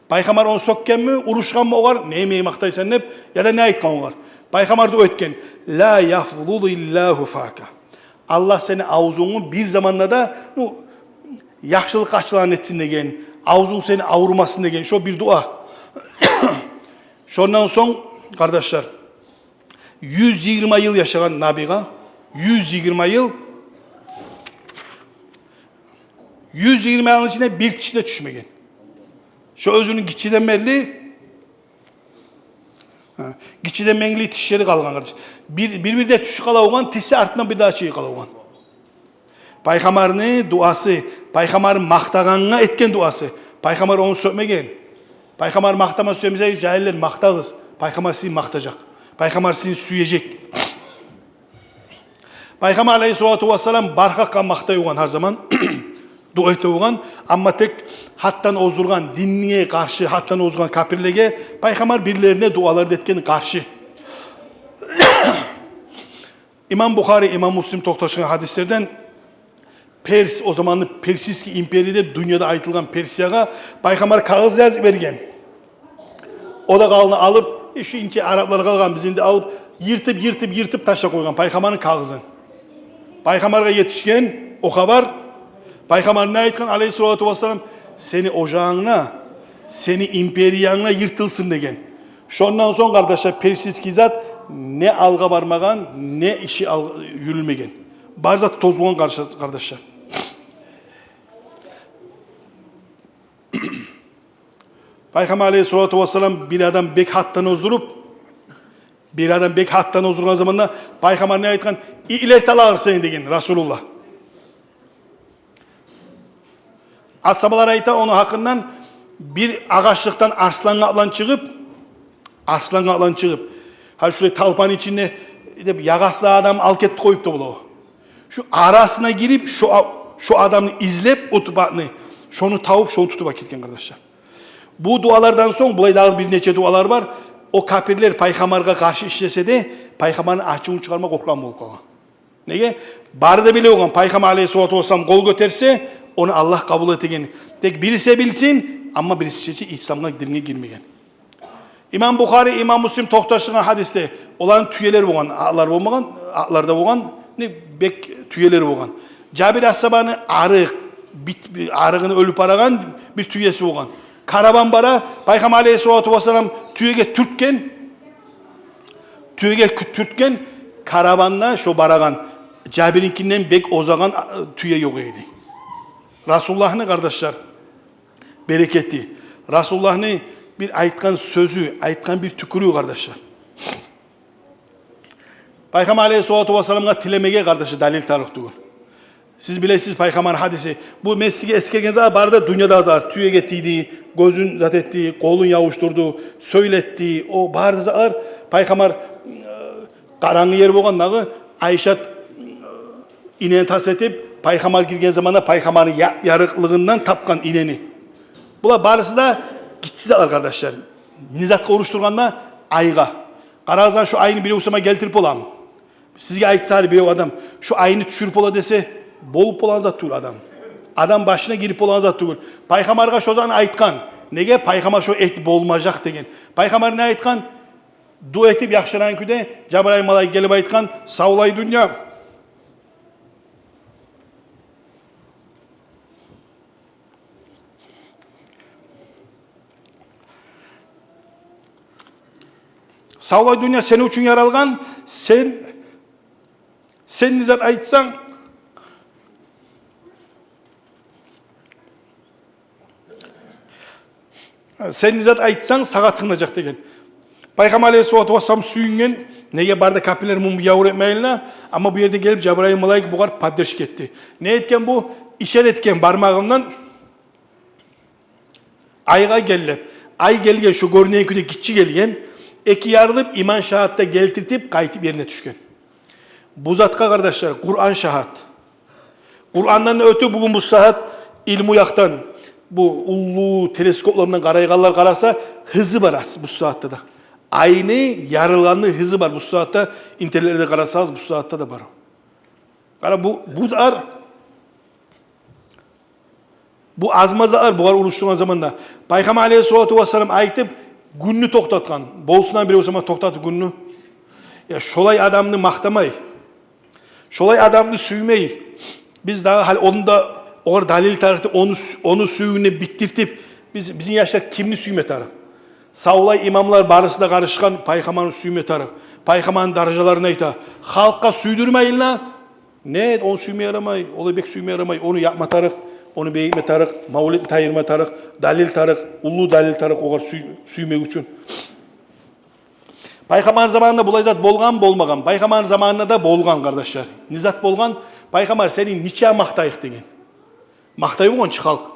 Пайхаммар ону сёкгенми, урушгъанмы огъар, «Неме макътайсан?» деп, яда не айтгъан огъар? Пайхаммар дуа этген: «Ла яфдудиллагьу фака». Аллагь сени авзунгну бир заманда да, ну, яхшылыкъгъа ачылгъан этсин деген, авзунг сени авурмасын деген, шо бир дуа. Шондан сонг, къардашлар, юз йигирма йыл яшагъан Набигъа, юз йигирма йыл, юз йигирма йылны ичинде бир тиши де тюшмеген. Шо оьзюню гиччиден берли, гьа, гиччиден берли тишлери къалгъан, къардашлар. Бир, бир-бирде тюшюп къала болгъан, тиши артындан бир дагъы чыгъып къала болгъан. Пайхаммарны дуасы, пайхаммарны макътагъангъа этген дуасы. Пайхаммар ону сёкмеген. Пайхаммар макътама сюемисегиз, жагьиллер, макътагъыз. Пайхаммар сизин макътажакъ. Пайхаммар сизин сюежек. Пайхаммар алайгьиссалату вассалам бар халкъгъа макътай болгъан гьар заман, дуа эте болгъан, амма тек гьаддан оздургъан, динге къаршы гьаддан оздургъан капирлеге пайхаммар бирлерине дуалар да этген къаршы. Имам Бухари, имам Муслим токъташгъан гьадислерден, Перс, о заманны Персидский империя деп дюньяда айтылгъан Персиягъа пайхаммар кагъыз язып берген. О да къалгъан алып, э, шу инче араплар къалгъан, бизин де алып, йыртып, йыртып, йыртып ташлап къойгъан пайхаммарны кагъызын. Пайхаммаргъа етишген о хабар. Пайхаммар не айтгъан, алайгьиссалату вассалам? «Сени ожагъынгда, сени империянгда йыртылсын», — деген. Шондан сонг, къардашлар, персидский зат не алгъа бармагъан, не иши ал-, юрюлмеген. Бар зат тозулгъан, къардашлар. Пайхаммар алайгьиссалату вассалам бир адам бек гьаддан оздуруп, бир адам бек гьаддан оздургъан заманда пайхаммар не айтгъан? «Илерт алагъыр сени», — деген Расулуллагь. Асгьабалар айта ону гьакъындан: «Бир агъачлыкъдан арслан къаплан чыгъып, арслан къаплан чыгъып, гьа, шулай толпаны ичинде деп, ягъасына адам алып гетип къоюп да бола. Шу арасына гирип, шу а-, шу адамны излеп, Утбаны, шону табып, шону тутуп алып гетген, къардашлар». Бу дуалардан сонг, булай дагъы бир нече дуалар бар. О капирлер пайхаммаргъа къаршы ишлесе де, пайхаммарны ачувун чыгъарма къоркъгъан болуп къалгъан. Неге? Бары да биле болгъан, пайхаммар алайгьиссалату вассалам къол гётерсе, ону Аллагь къабул этеген. Тек билсе билсин, амма бириси чи исламгъа, динге гирмеген. Имам Бухари, имам Муслим токъташдыргъан гьадисде, оланы тюелер болгъан, атлар болмагъан, атлар да болгъан, не бек тюелер болгъан. Жабир асгьабаны арыкъ, бит-, арыгъыны оьлюп барагъан бир тюеси болгъан. Караван бара, пайхаммар алайгьиссалату вассалам тюеге тюртген, тюеге кю-, тюртген, караванда шо барагъан Жабирникинден бек озагъан, а, тюе ёкъ эди. Расулуллагьны, къардашлар, берекети, Расулуллагьны бир айтгъан сёзю, айтгъан бир тюкюрюгю, къардашлар. Пайхаммар алайгьиссалату вассаламгъа тилемеге, къардашлар, далил тарыкъ тюгюл. Сиз билесиз пайхаммар гьадиси. Бу мен сизге эсгерген зат бары да дюньяда зат. Тюеге тийди, гёзюн зат этди, къолун явушдурду, сёйлетди. О бары да затлар пайхаммар, э, къарангы ер болгъан дагъы, Айшат, э, инени тас этип, пайхаммар гирген заманда пайхаммарны я-, ярыкълыгъындан тапгъан инени. Булар барысы да гиччи затлар, къардашлар. Не затгъа урушдургъанда? Айгъа. Къарагъыз, шу айны бирев сама гелтирип боламы? Сизге айтса, гьар бирев адам шу айны тюшюрюп бола десе, болуп болагъан зат тюгюл адам. Адам башына гирип болагъан зат тюгюл. Пайхаммаргъа шо затны айтгъан. Неге? Пайхаммар шо этип болмажакъ деген. Пайхаммар не айтгъан? Дуа этип яхшырагъан кюйде Жабрайыл малайик гелип айтгъан: «Савлай дюнья». Савлай дюнья сени учун яралгъан, сен, сен не зат айтсанг, Сен не зат айтсанг, сагъа тынглажакъ деген. Пайхаммар алейгьиссалату вассалам сююнген, неге бары да капирлер муну явур этмейинлер, амма бу ерде гелип Жабрайыл малайик бугъар поддержка этди. Не этген бу? Ишара этген бармагъындан айгъа гел деп. Ай гелген, шо гёрюнеген кюйде гиччи гелген, эки ярылып, иман шагьат да гелтиртип, къайтып ерине тюшген. Бу затгъа, къардашлар, Къуран шагьат. Къурандан да оьтюп, бугюн бу сагьат илму якъдан, бу уллу телескоплар булан къарайгъанлар къараса, гьызы бар ас-, бу сагьатда да. Айны ярылгъанны гьызы бар бу сагьатда, интернетлерде къарасагъыз, бу сагьатда да бар. Къара, бу, бу зар, бу азма зар бугъар урушдургъан заманда. Пайхаммар алейгьиссалату вассалам айтып, гюнню токътатгъан. Болсун, бирев заман токътатып гюнню. Я шолай адамны макътамай, шолай адамны сюймей, биз дагъы гьали ону да, огъар далил тарыкъ деп, ону сю-, ону сюювюн битдиртип, биз, бизин яшлар кимни сюйме тарыкъ? Савлай имамлар барысы да къарышгъан, пайхаммарны сюйме тарыкъ. Пайхаммарны даражаларын айта. Халкъгъа сюйдюрмейинлер. Не, ону сюйме ярамай, олай бек сюйме ярамай, ону япма тарыкъ, ону бегитме тарыкъ, мавлетни тайдырма тарыкъ, далил тарыкъ, уллу далил тарыкъ огъар сюй-, сюймек учун. Пайхаммар заманында булай зат болгъан, болмагъан? Пайхаммар заманында да болгъан, къардашлар. Не зат болгъан? Пайхаммар, сени нече макътайыкъ деген. Макътай болгъан чы халкъ.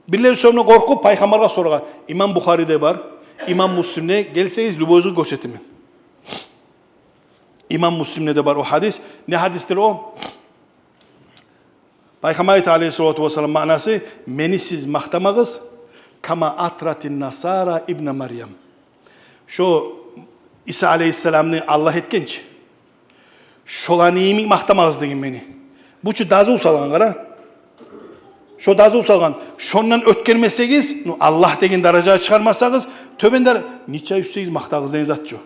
Бирлери сонг къоркъуп пайхаммаргъа сорагъан. Имам Бухариде бар, имам Муслимде, гелсегиз, любойгъузгъа гёрсетемен. Имам Муслимде де бар о гьадис. Не гьадисдир о? Пайхаммар айта алейгьиссалату вассалам, маънасы: «Мени сиз макътамагъыз, кама атратин насара ибна Марьям». Шо Иса алейгьиссаламны Аллагь этген чи, шоланы йимик макътамагъыз деген мени. Бу чу дазув салгъан, къара. Шо дазув салгъан. Шондан оьтгермесегиз, ну, Аллагь деген даражагъа чыгъармасагъыз, тёбендер, нече сюйсегиз макътагъыз деген зат чы.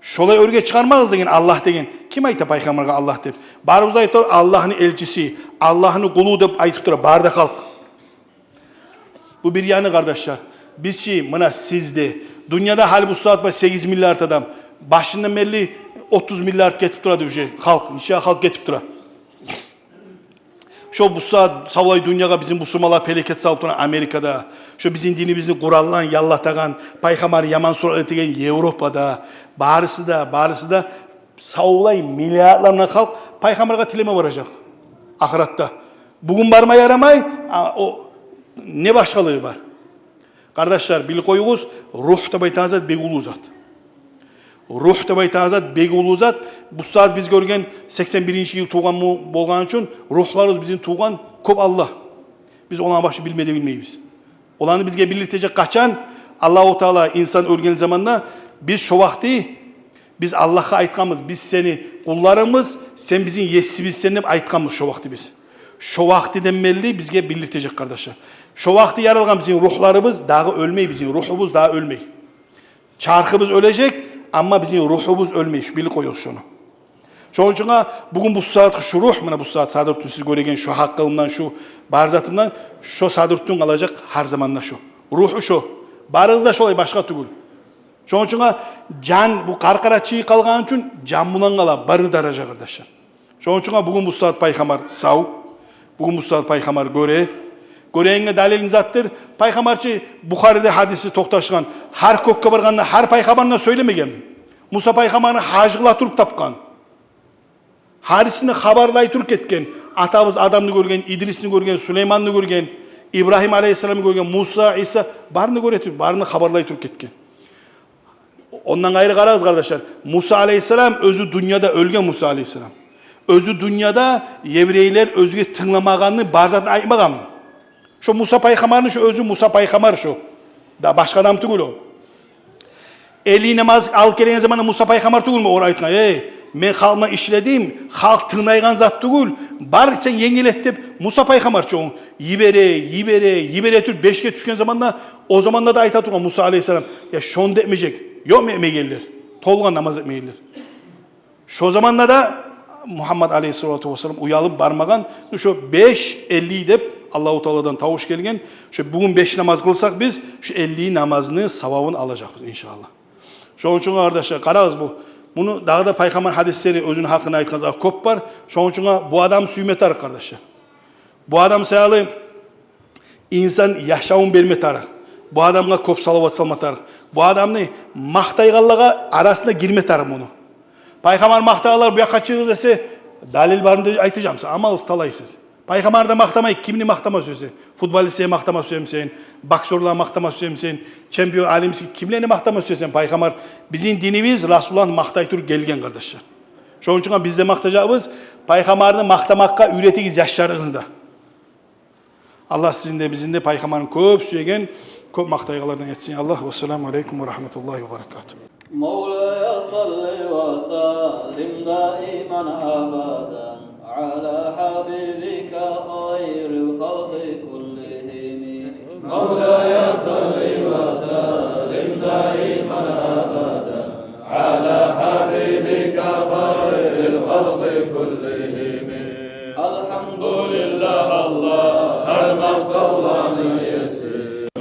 Шолай оьрге чыгъармагъыз деген, Аллагь деген. Ким айта пайхаммаргъа Аллагь деп? Барыбыз айта, Аллагьны элчиси, Аллагьны къулу деп айтып тура бары да халкъ. Бу бир яны, къардашлар. Биз чи, муна сиз де, дюньяда гьали бу сагьат бар сегиз миллиард адам. Башындан берли отуз миллиард гетип турады уже халкъ, нече халкъ гетип тура. Шо бу сагьат савлай дюньягъа бизин бусурманлар пелекет салып тургъан Америкада, шо бизин динибизни Къурандан яллатагъан, пайхаммарны яман сурат этеген Европада, барысы да, барысы да савлай миллиардлар булан халкъ пайхаммаргъа тилеме баражакъ ахыратда. Бугюн барма ярамай, а, о, не башгъалыгъы бар? Къардашлар, билип къоюгъуз, ругь деп айтагъан зат бек уллу зат. Ругь деп айтагъан зат бек уллу зат. Бу сагьат биз гёрген сексен биринчи йыл тувгъан бу-, болгъан учун, ругьларыбыз бизин тувгъан кёп алда. Биз оланы башын билме де билмейбиз. Оланы бизге билдиртежек къачан? Аллагьу Таала инсан оьлген заманда, биз шо вакъти, биз Аллагьгъа айтгъанбыз: «Биз сени къулларынгбыз, сен бизин есибизсен», – деп айтгъанбыз шо вакъти биз. Шо вакътиден берли бизге билдиртежек, къардашлар. Шо вакъти яралгъан бизин ругьларыбыз дагъы оьлмей, бизин ругьубуз дагъы оьлмей. Чархыбыз оьлежек, амма бизин ругьубуз оьлмей. Шу, билип къоюгъуз шону. Шону учун бугюн бу сагьатгъы шу ругь, муна бу сагьат садыртын сиз гёреген шу гьакъылымдан, шу бар затымдан, шо садыртын къалажакъ гьар заманда шу. Ругьу шо. Барыгъыз да шолай, башгъа тюгюл. Шону учун жан, бу къаркъара чыгъып къалгъан учун жан булан къала бары даража, къардашлар. Шону учун бугюн бу сагьат пайхаммар сав, бугюн бу сагьат пайхаммар гёре. Гёрегенге далил не затдыр? Пайхаммар чы, Бухариде гьадиси токъташгъан, гьар кёкге баргъанда гьар пайхаммарына сёйлемеген. Муса пайхаммарны гьаж къыла туруп тапгъан. Гьарисине хабарлай туруп гетген. Атабыз Адамны гёрген, Идрисни гёрген, Сулейманны гёрген, Ибрагьим алейгьиссаламны гёрген, Муса, Иса, барын да гёре туруп, барын да хабарлай туруп гетген. Ондан къайры къарагъыз, къардашлар, Муса алейгьиссалам оьзю дюньяда оьлген, Муса алейгьиссалам. Оьзю дюньяда еврейлер оьзюне тынгламагъанны, бар затын айтмагъан. Шо Муса пайхаммарны, шо оьзю Муса пайхаммар шо. Да башгъа адам тюгюл о. Элли намаз алып гелеген заманда Муса пайхаммар тюгюлмю о айтгъан: «Эй, мен халкъ булан ишледим, халкъ тынглайгъан зат тюгюл, бар сен енгил эт», – деп. Муса пайхаммар чы ону йибере, йибере, йибере туруп, бешге тюшген заманда, о заманда да айта тургъан Муса алейгьиссалам: «Я, шону да этмежек». Ёкъму этмегенлер? Толгъан намаз этмегенлер. Шо заманда да Мугьаммад алейгьиссалату вассалам уялып бармагъан. Ну, шо беш элли деп Аллагьу Тааладан тавуш гелген. Шо бугюн беш намаз къылсакъ биз, шо элли намазны савабын алажакъбыз, иншааллагь. Шону учун, къардашлар, къарагъыз бу. Муну дагъы да пайхаммар гьадислери, оьзюню гьакъында айтгъан зат кёп бар. Шону учун бу адам сюйме тарыкъ, къардашлар. Бу адам саялы инсан яшавун берме тарыкъ. Бу адамгъа кёп салават салма тарыкъ. Бу адамны макътайгъанлагъа арасына гирме тарыкъ муну. Пайхаммар макътагъанлар бу якъгъа чыгъыгъыз десе, далил бармы деп айтажакъмысан? Амал талайсыз. Пайхаммарны да макътамай, кимни макътама сюесен? Футболистлени макътама сюемисен, боксёрланы макътама сюемисен, чемпион, олимпийский, кимлени макътама сюесен? Пайхаммар, бизин динибиз Расулуллагьны макътай туруп гелген, къардашлар. Шону учун биз де макътажакъбыз. Пайхаммарны макътамакъгъа уьйретигиз яшларыгъызны да. Аллагь сизин де, бизин де Пайхаммарны кёп сюеген, кёп макътайгъанлардан этсин Аллагь. Вассаламу алейкум ва рагьматуллагьи ва баракатугь. مولاي صل وسلم دائما أبدا على حبيبك خير الخلق كلهم. مولاي صل وسلم دائما أبدا على حبيبك خير الخلق كلهم. Алгьамдулиллагь, Аллагь, гьар макътавланы еси.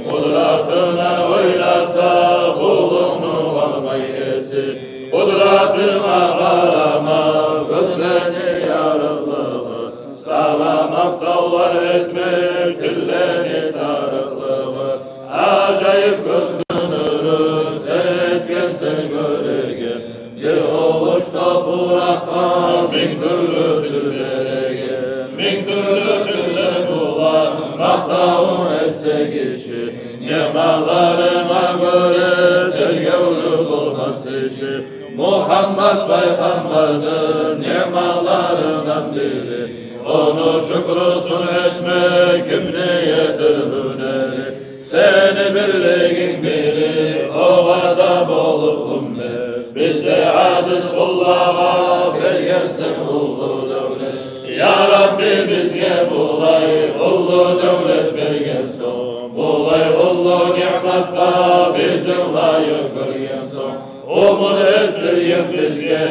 Къудратынга ойласа, къулунгну къалмай эси. Къудратынга къарама, гёзлени ярыкълыгъы. Сагъа макътавлар этме тиллени тарыкълыгъы. Ажайып гёзню нюрю сен этгенсен гёреген. Бир авуз топуракъгъа минг тюрлю тил береген. Минг тюрлю тилден булан макътавун этсе гиши, ниъматларынга гёре тергевлю болмас тиши. Мугьаммат пайхаммардыр ниъматларындан бири. Ону шюкрюсюн этме кимни етер гьюнери? Сени бирлигинг билип, огъар да болуп уммет. Бизге, азиз къуллагъа, бергенсен уллу девлет. Я Рабби, бизге булай уллу девлет берген сонг, булай уллу ниъматгъа бизин лайыкъ гёрген сонг, умут этдирген бизге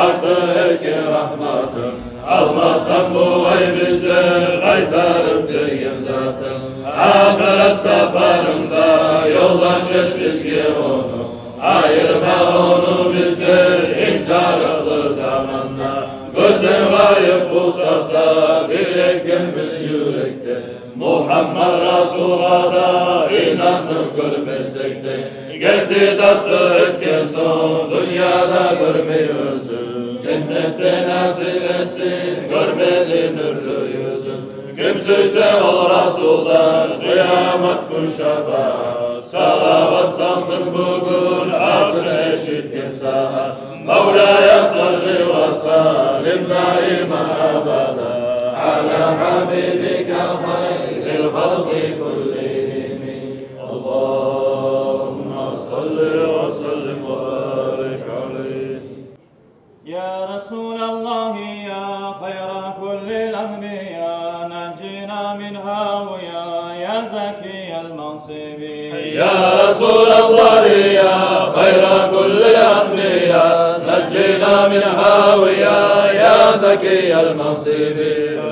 артыкъ эркин рагьматынг. Алмассан булай бизге къайтарып берген затынг. Ахырат сапарында ёлдаш эт бизге ону. Айырма ону бизден инг тарыкълы заманда. Гёзден гъайып болсакъ да, бир этгенбиз юрекден. Мугьаммат Расулгъа да инандыкъ гёрмесек де. Гетди тасдыкъ этген сонг дюньяда гёрмей оьзюн. Женнетде насип этсин гёрмеге нюрлю юзюн. Ким сюйсе ол Расулдан къыямат гюн шафагьат. Салават салсын бугюн атын эшитген сагьат. مولاي صل وسلم دائما أبدا على حبيبك خير الخلق كلهم. اللهم صل وسلم وبارك عليه. يا رسول الله، يا خير كل الأنبياء، نجنا من هاوية، يا زكي المنصب. يا رسول الله، يا خير كل الأنبياء، نجنا من هاوية، يا زكي المنصب.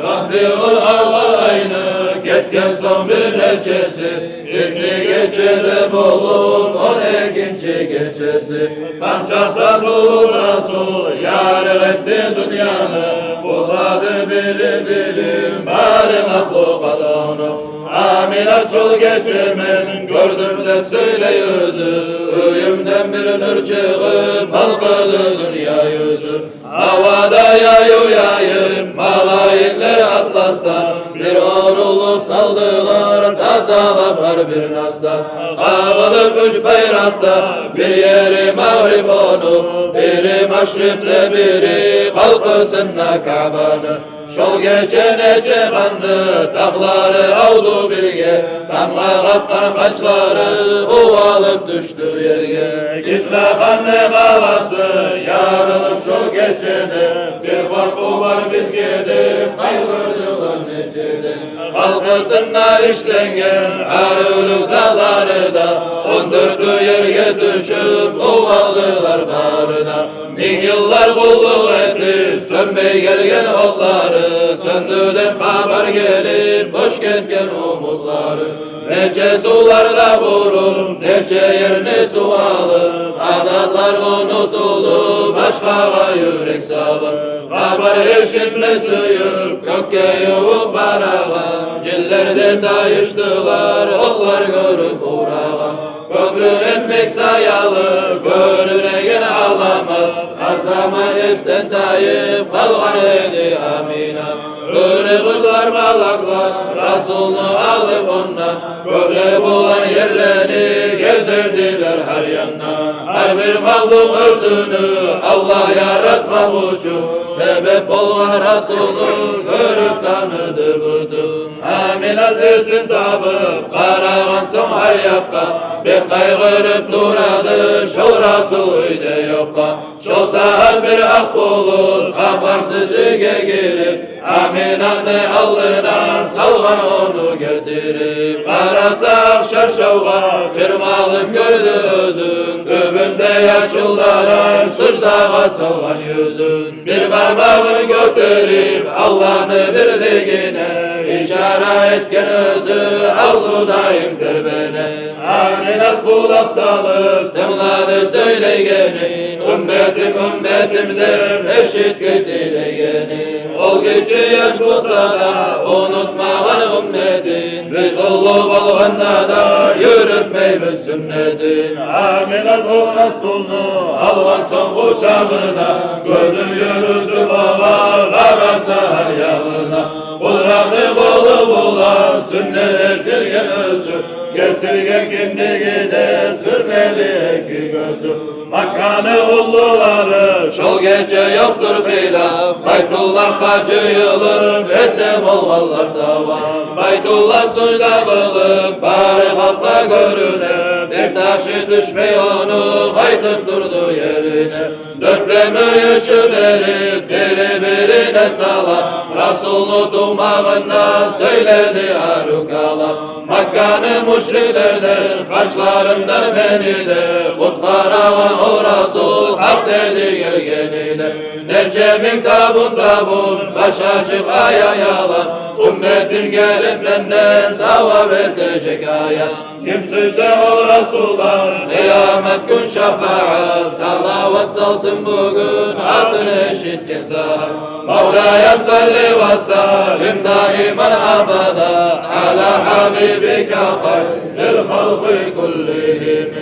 Рабиуль-авваль айны гетген сонг бир нечеси, итни гечеде болуп он экинчи гечеси. Танг чакъда тувуп Расул ярыкъ этди дюньяны, къутлады бири-бирин бары махлукъат ону. Аминат шол гече мен гёрдюм деп сёйлей оьзю, уьюмден бир нюр чыгъып балкъыды дюнья юзю. Гьавада яюв яйып малайиклер атласдан, бир орунлукъ салдылар тазалап гьар бир насдан. Къагъылып уьч байракъ да, бир ери магъриб ону, бири машрикъда, бири халкъы сынна Каабаны. Шол гече нече ханны тахлары авду бирге, тамгъа къатгъан хачлары увалып тюшдю ерге. Кисра ханны къаласы ярылып шол гечеде, бир къоркъув бар бизге деп къайгъырдылар нечеде. Халкъы сынна ишленген аривлюк затлары да, он дёртю ерге тюшюп увалдылар бары да. Минг йыллар къуллукъ этип, сёнмей гелген отлары, сёндю деп хабар гелип, бош гетген умутлары. Нече сувлар да буруп, нече ерни сув алып, адатлар унутулду, Ашгъагъа юрек салып, хабар эшитме сююп, кёкге ювукъ барагъан. Жинлер де тайышдылар, отлар гёрюп урагъан. Кёплюк этмек саялы гёрюнеген аламат. Аз заман эсден тайып къалгъан эди Амина. Гёре къызлар, малаклар Расулну алып ондан, кёклер булан ерлени гезедилер гьар яндан. Гьар бир махлукъ оьзюню Аллагь яратмакъ учун себеп болгъан Расулну гёрюп таныды бютюн. Аминат эсин табып къарагъан сонг гьар якъгъа, бек къайгъырып турады шо Расул уьйде ёкъгъа. Шо сагьат бир акъ булут хабарсыз уьйге гирип, Аминатны алдына салгъан ону гелтирип. Къараса, акъ шаршавгъа чырмалып гёрдю оьзюн, тюбюнде яшыллар суждагъа салгъан юзюн. Бир бармагъын гётерип, Аллагьны бирлигине ишара этген оьзю, авзу даим тербене. Аминат къулакъ салып тынглады сёйлегенин, умметим, умметим деп эшитги тилегенин. Ол гиччи яш болса да, унутмагъан умметин, биз уллу болгъанда да юрютмейбиз сюннетин. Аминат о Расулну алгъан сонг къучагъына, гёзюн юрютюп огъар къараса гьар ягъына. Къудраты къолу булан сюннет этилген оьзю, гесилген киндиги де, сюрмели эки гёзю. Макканы уллулары, шол гече ёкъдур хилаф, Байтуллагьгъа жыйылып, этип болгъанлар таваф. Байтуллагь сужда къылып, бары халкъгъа гёрюне, бир ташы тюшмей ону, къайтып турду ерине. Дёртлеми иши берип, бири-бирине салам, Расулну тувмагъындан сёйледи арив калам. Макканы мушриклерден, хачларымдан мени де къутгъарагъан о Расул, гьакъ деди гелгени де. Нече минг табун-табун, баш ачыкъ, аякъ ялан, умметим гелип менден таваф этежек ая. Ким сюйсе о Расулдан къыямат гюн шафагьат, салават салсын бугюн атын эшитген сагьат. مولاي صل وسلم دائما أبدا على حبيبك خير الخلق كلهم.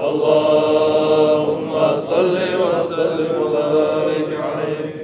اللهم صل وسلم وبارك عليه.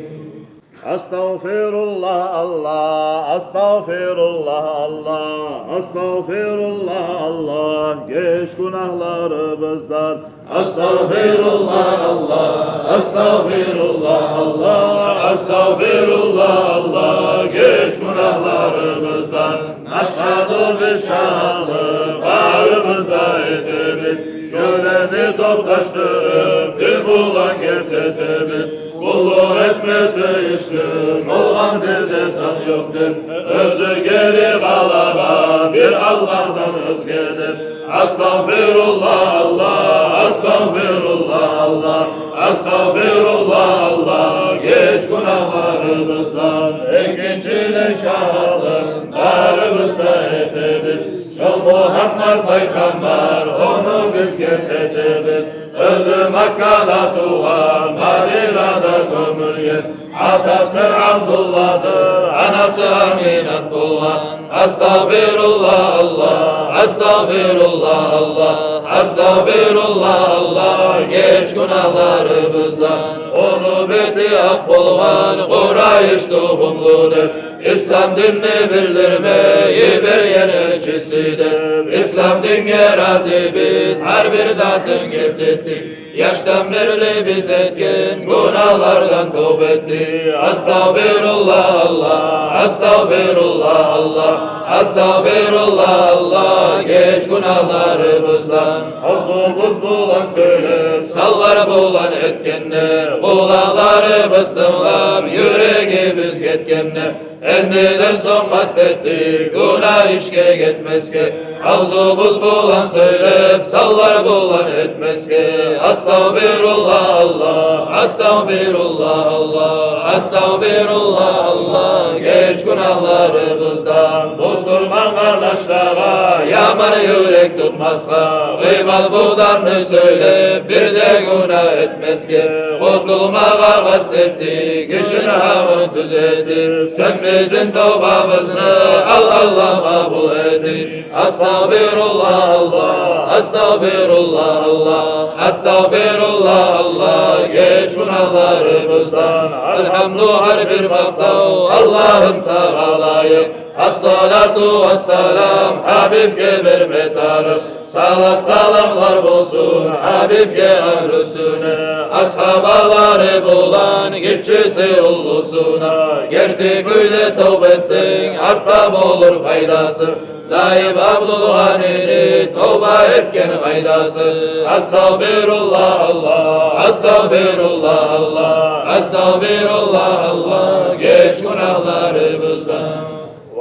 Астагъфируллагь, Аллагь, астагъфируллагь, Аллагь, астагъфируллагь, Аллагь, геч гюнагьларыбыздан. Астагъфируллагь, Аллагь, астагъфируллагь, Аллагь, астагъфируллагь, Аллагь, геч гюнагьларыбыздан. Ашгьаду, биз шагьатлыкъ барыбыз да этебиз. Шоланы токъташдырып, дин булан герт этебиз. Къуллукъ этме тийишли болгъан бир де зат ёкъ деп, оьзю гери къалагъан бир Аллагьдан оьзге деп. Астагъфируллагь, Аллагь, астагъфируллагь, Аллагь, астагъфируллагь, Аллагь, геч гюнагьларыбыздан. Экинчилей шагьатлыкъ барыбыз да этебиз. Шол Мугьаммат пайхаммар, ону биз герт этебиз. Оьзю Маккада тувгъан, Мадинада гёмюлген. Атасы Абдулладыр, анасы Аминат болгъан. Астагъфируллагь, Аллагь, астагъфируллагь, Аллагь, астагъфируллагь, Аллагь, геч гюнагьларыбыздан. Ону бети акъ болгъан, Къурайыш тухумлу деп. Ислам динни билдирме йиберген элчиси деп. Ислам динге рази биз, гьар бир затын герт этдик. Яшдан берли биз этген гюнагьлардан товба этдик. Астагъфируллагь, Аллагь, астагъфируллагь, Аллагь, астагъфируллагь, Аллагь, геч гюнагьларыбыздан. Авзубуз булан сёйлеп, санлар булан этгенде, къулакъларыбыз тынглап, юрегибиз гетгенде, эндиден сонг къаст этдик гюнагь ишге гетмесге. Авзубуз булан сёйлеп, санлар булан этмесге. Астагъфируллагь, Аллагь, астагъфируллагь, Аллагь, астагъфируллагь, Аллагь, геч гюнагьларыбыздан. Бусурман къардашлагъа, я Яман юрек тутмасгъа, гъыйбат-бугьтанны сёйлеп, бир де гюнагь этмесге. Къутулмагъа къаст этди, гишини гьакъын тюз этип. Сен бизин товбабызны ал, Аллагь, къабул этип. Астагъфируллагь, Аллагь, астагъфируллагь, Аллагь, астагъфируллагь, Аллагь, геч гюнагьларыбыздан. Альгьамду, гьар бир макътав, Аллагьым, сагъа лайыкъ. Ассалату вассалам Гьабибге берме тарыкъ. Салат-саламлар болсун Гьабибге, агьлюсюне, асгьабалары булан гиччиси уллусуна. Герти кюйде товба этсенг, артда болур пайдасы. Заиф Абдулгъанини товба этген къайдасы. Астагъфируллагь, Аллагь, астагъфируллагь, Аллагь, астагъфируллагь, Аллагь, геч гюнагьларыбыздан.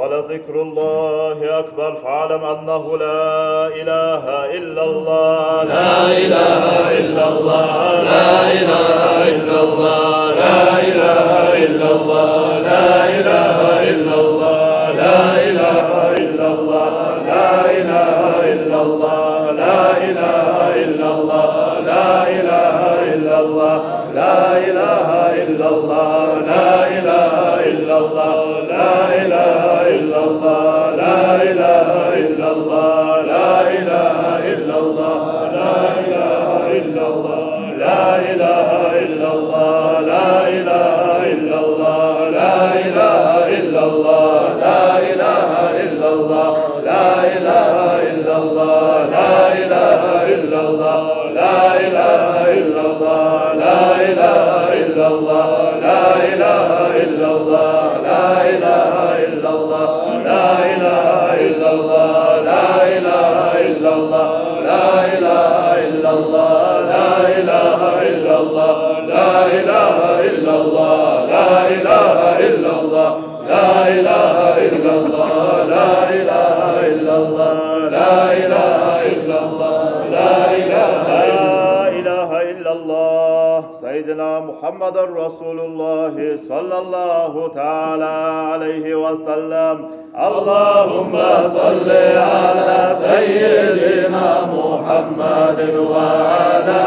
ولذكر الله أكبر، فاعلم أنه لا إله إلا الله، لا إله إلا الله، لا إله إلا الله، لا إله إلا الله، لا إله إلا الله، لا إله إلا الله، لا إله إلا الله، لا إله إلا الله، لا إله إلا الله. لا إله إلا الله، لا إله إلا الله، لا إله إلا الله، لا إله إلا الله، لا إله إلا الله، لا إله إلا الله، لا إله إلا الله، لا إله إلا الله، لا إله إلا الله، لا إله إلا الله. لا إله إلا الله، لا إله إلا الله، لا إله إلا الله، لا إله إلا الله، لا إله إلا الله، لا إله إلا الله، لا إله إلا الله، لا إله إلا الله، لا إله إلا الله، لا إله إلا الله، لا إله إلا الله، لا إله إلا الله. لا إله إلا الله، لا إله إلا الله، لا إله إلا الله، لا إله إلا الله. لا إله إلا الله. سيدنا محمد رسول الله صلى الله تعالى عليه وسلم. اللهم صل على سيدنا محمد وعلى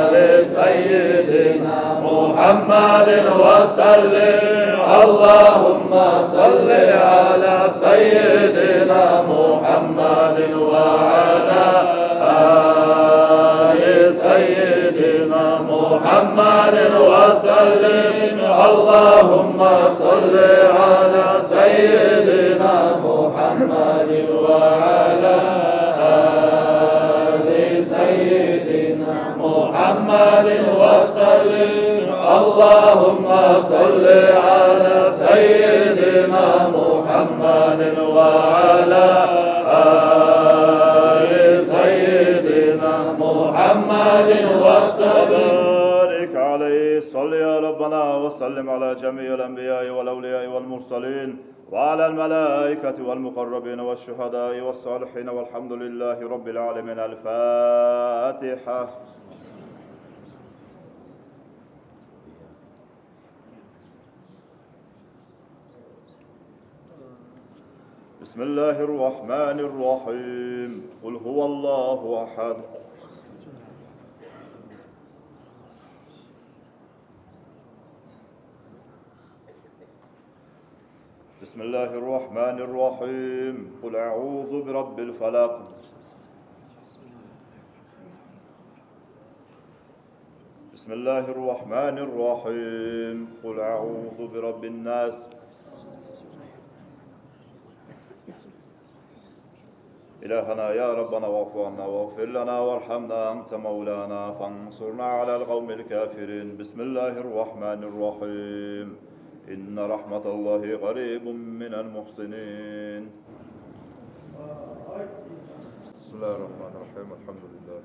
آل سيدنا محمد وسلم. اللهم صل على سيدنا محمد وعلى آل سيدنا محمد وسلم. اللهم صل على سيدنا محمد وعلى آل سيدنا محمد وسلم. اللهم صل على سيدنا محمد وعلى آل سيدنا محمد وسلم. بارك عليه. صل يا ربنا وسلم على جميع الأنبياء والأولياء والمرسلين وعلى الملائكة والمقربين والشهداء والصالحين والحمد لله رب العالمين. الفاتحة. بسم الله الرحمن الرحيم. قل هو الله أحد. بسم الله الرحمن الرحيم. قل أعوذ برب الفلق. بسم الله الرحمن الرحيم. قل أعوذ برب الناس. إلهنا يا ربنا واعف عنا واغفر لنا وارحمنا أنت مولانا فانصرنا على القوم الكافرين. بسم الله الرحمن الرحيم. إن رحمة الله قريب من المحسنين. بسم الله الرحمن الرحيم. الحمد لله.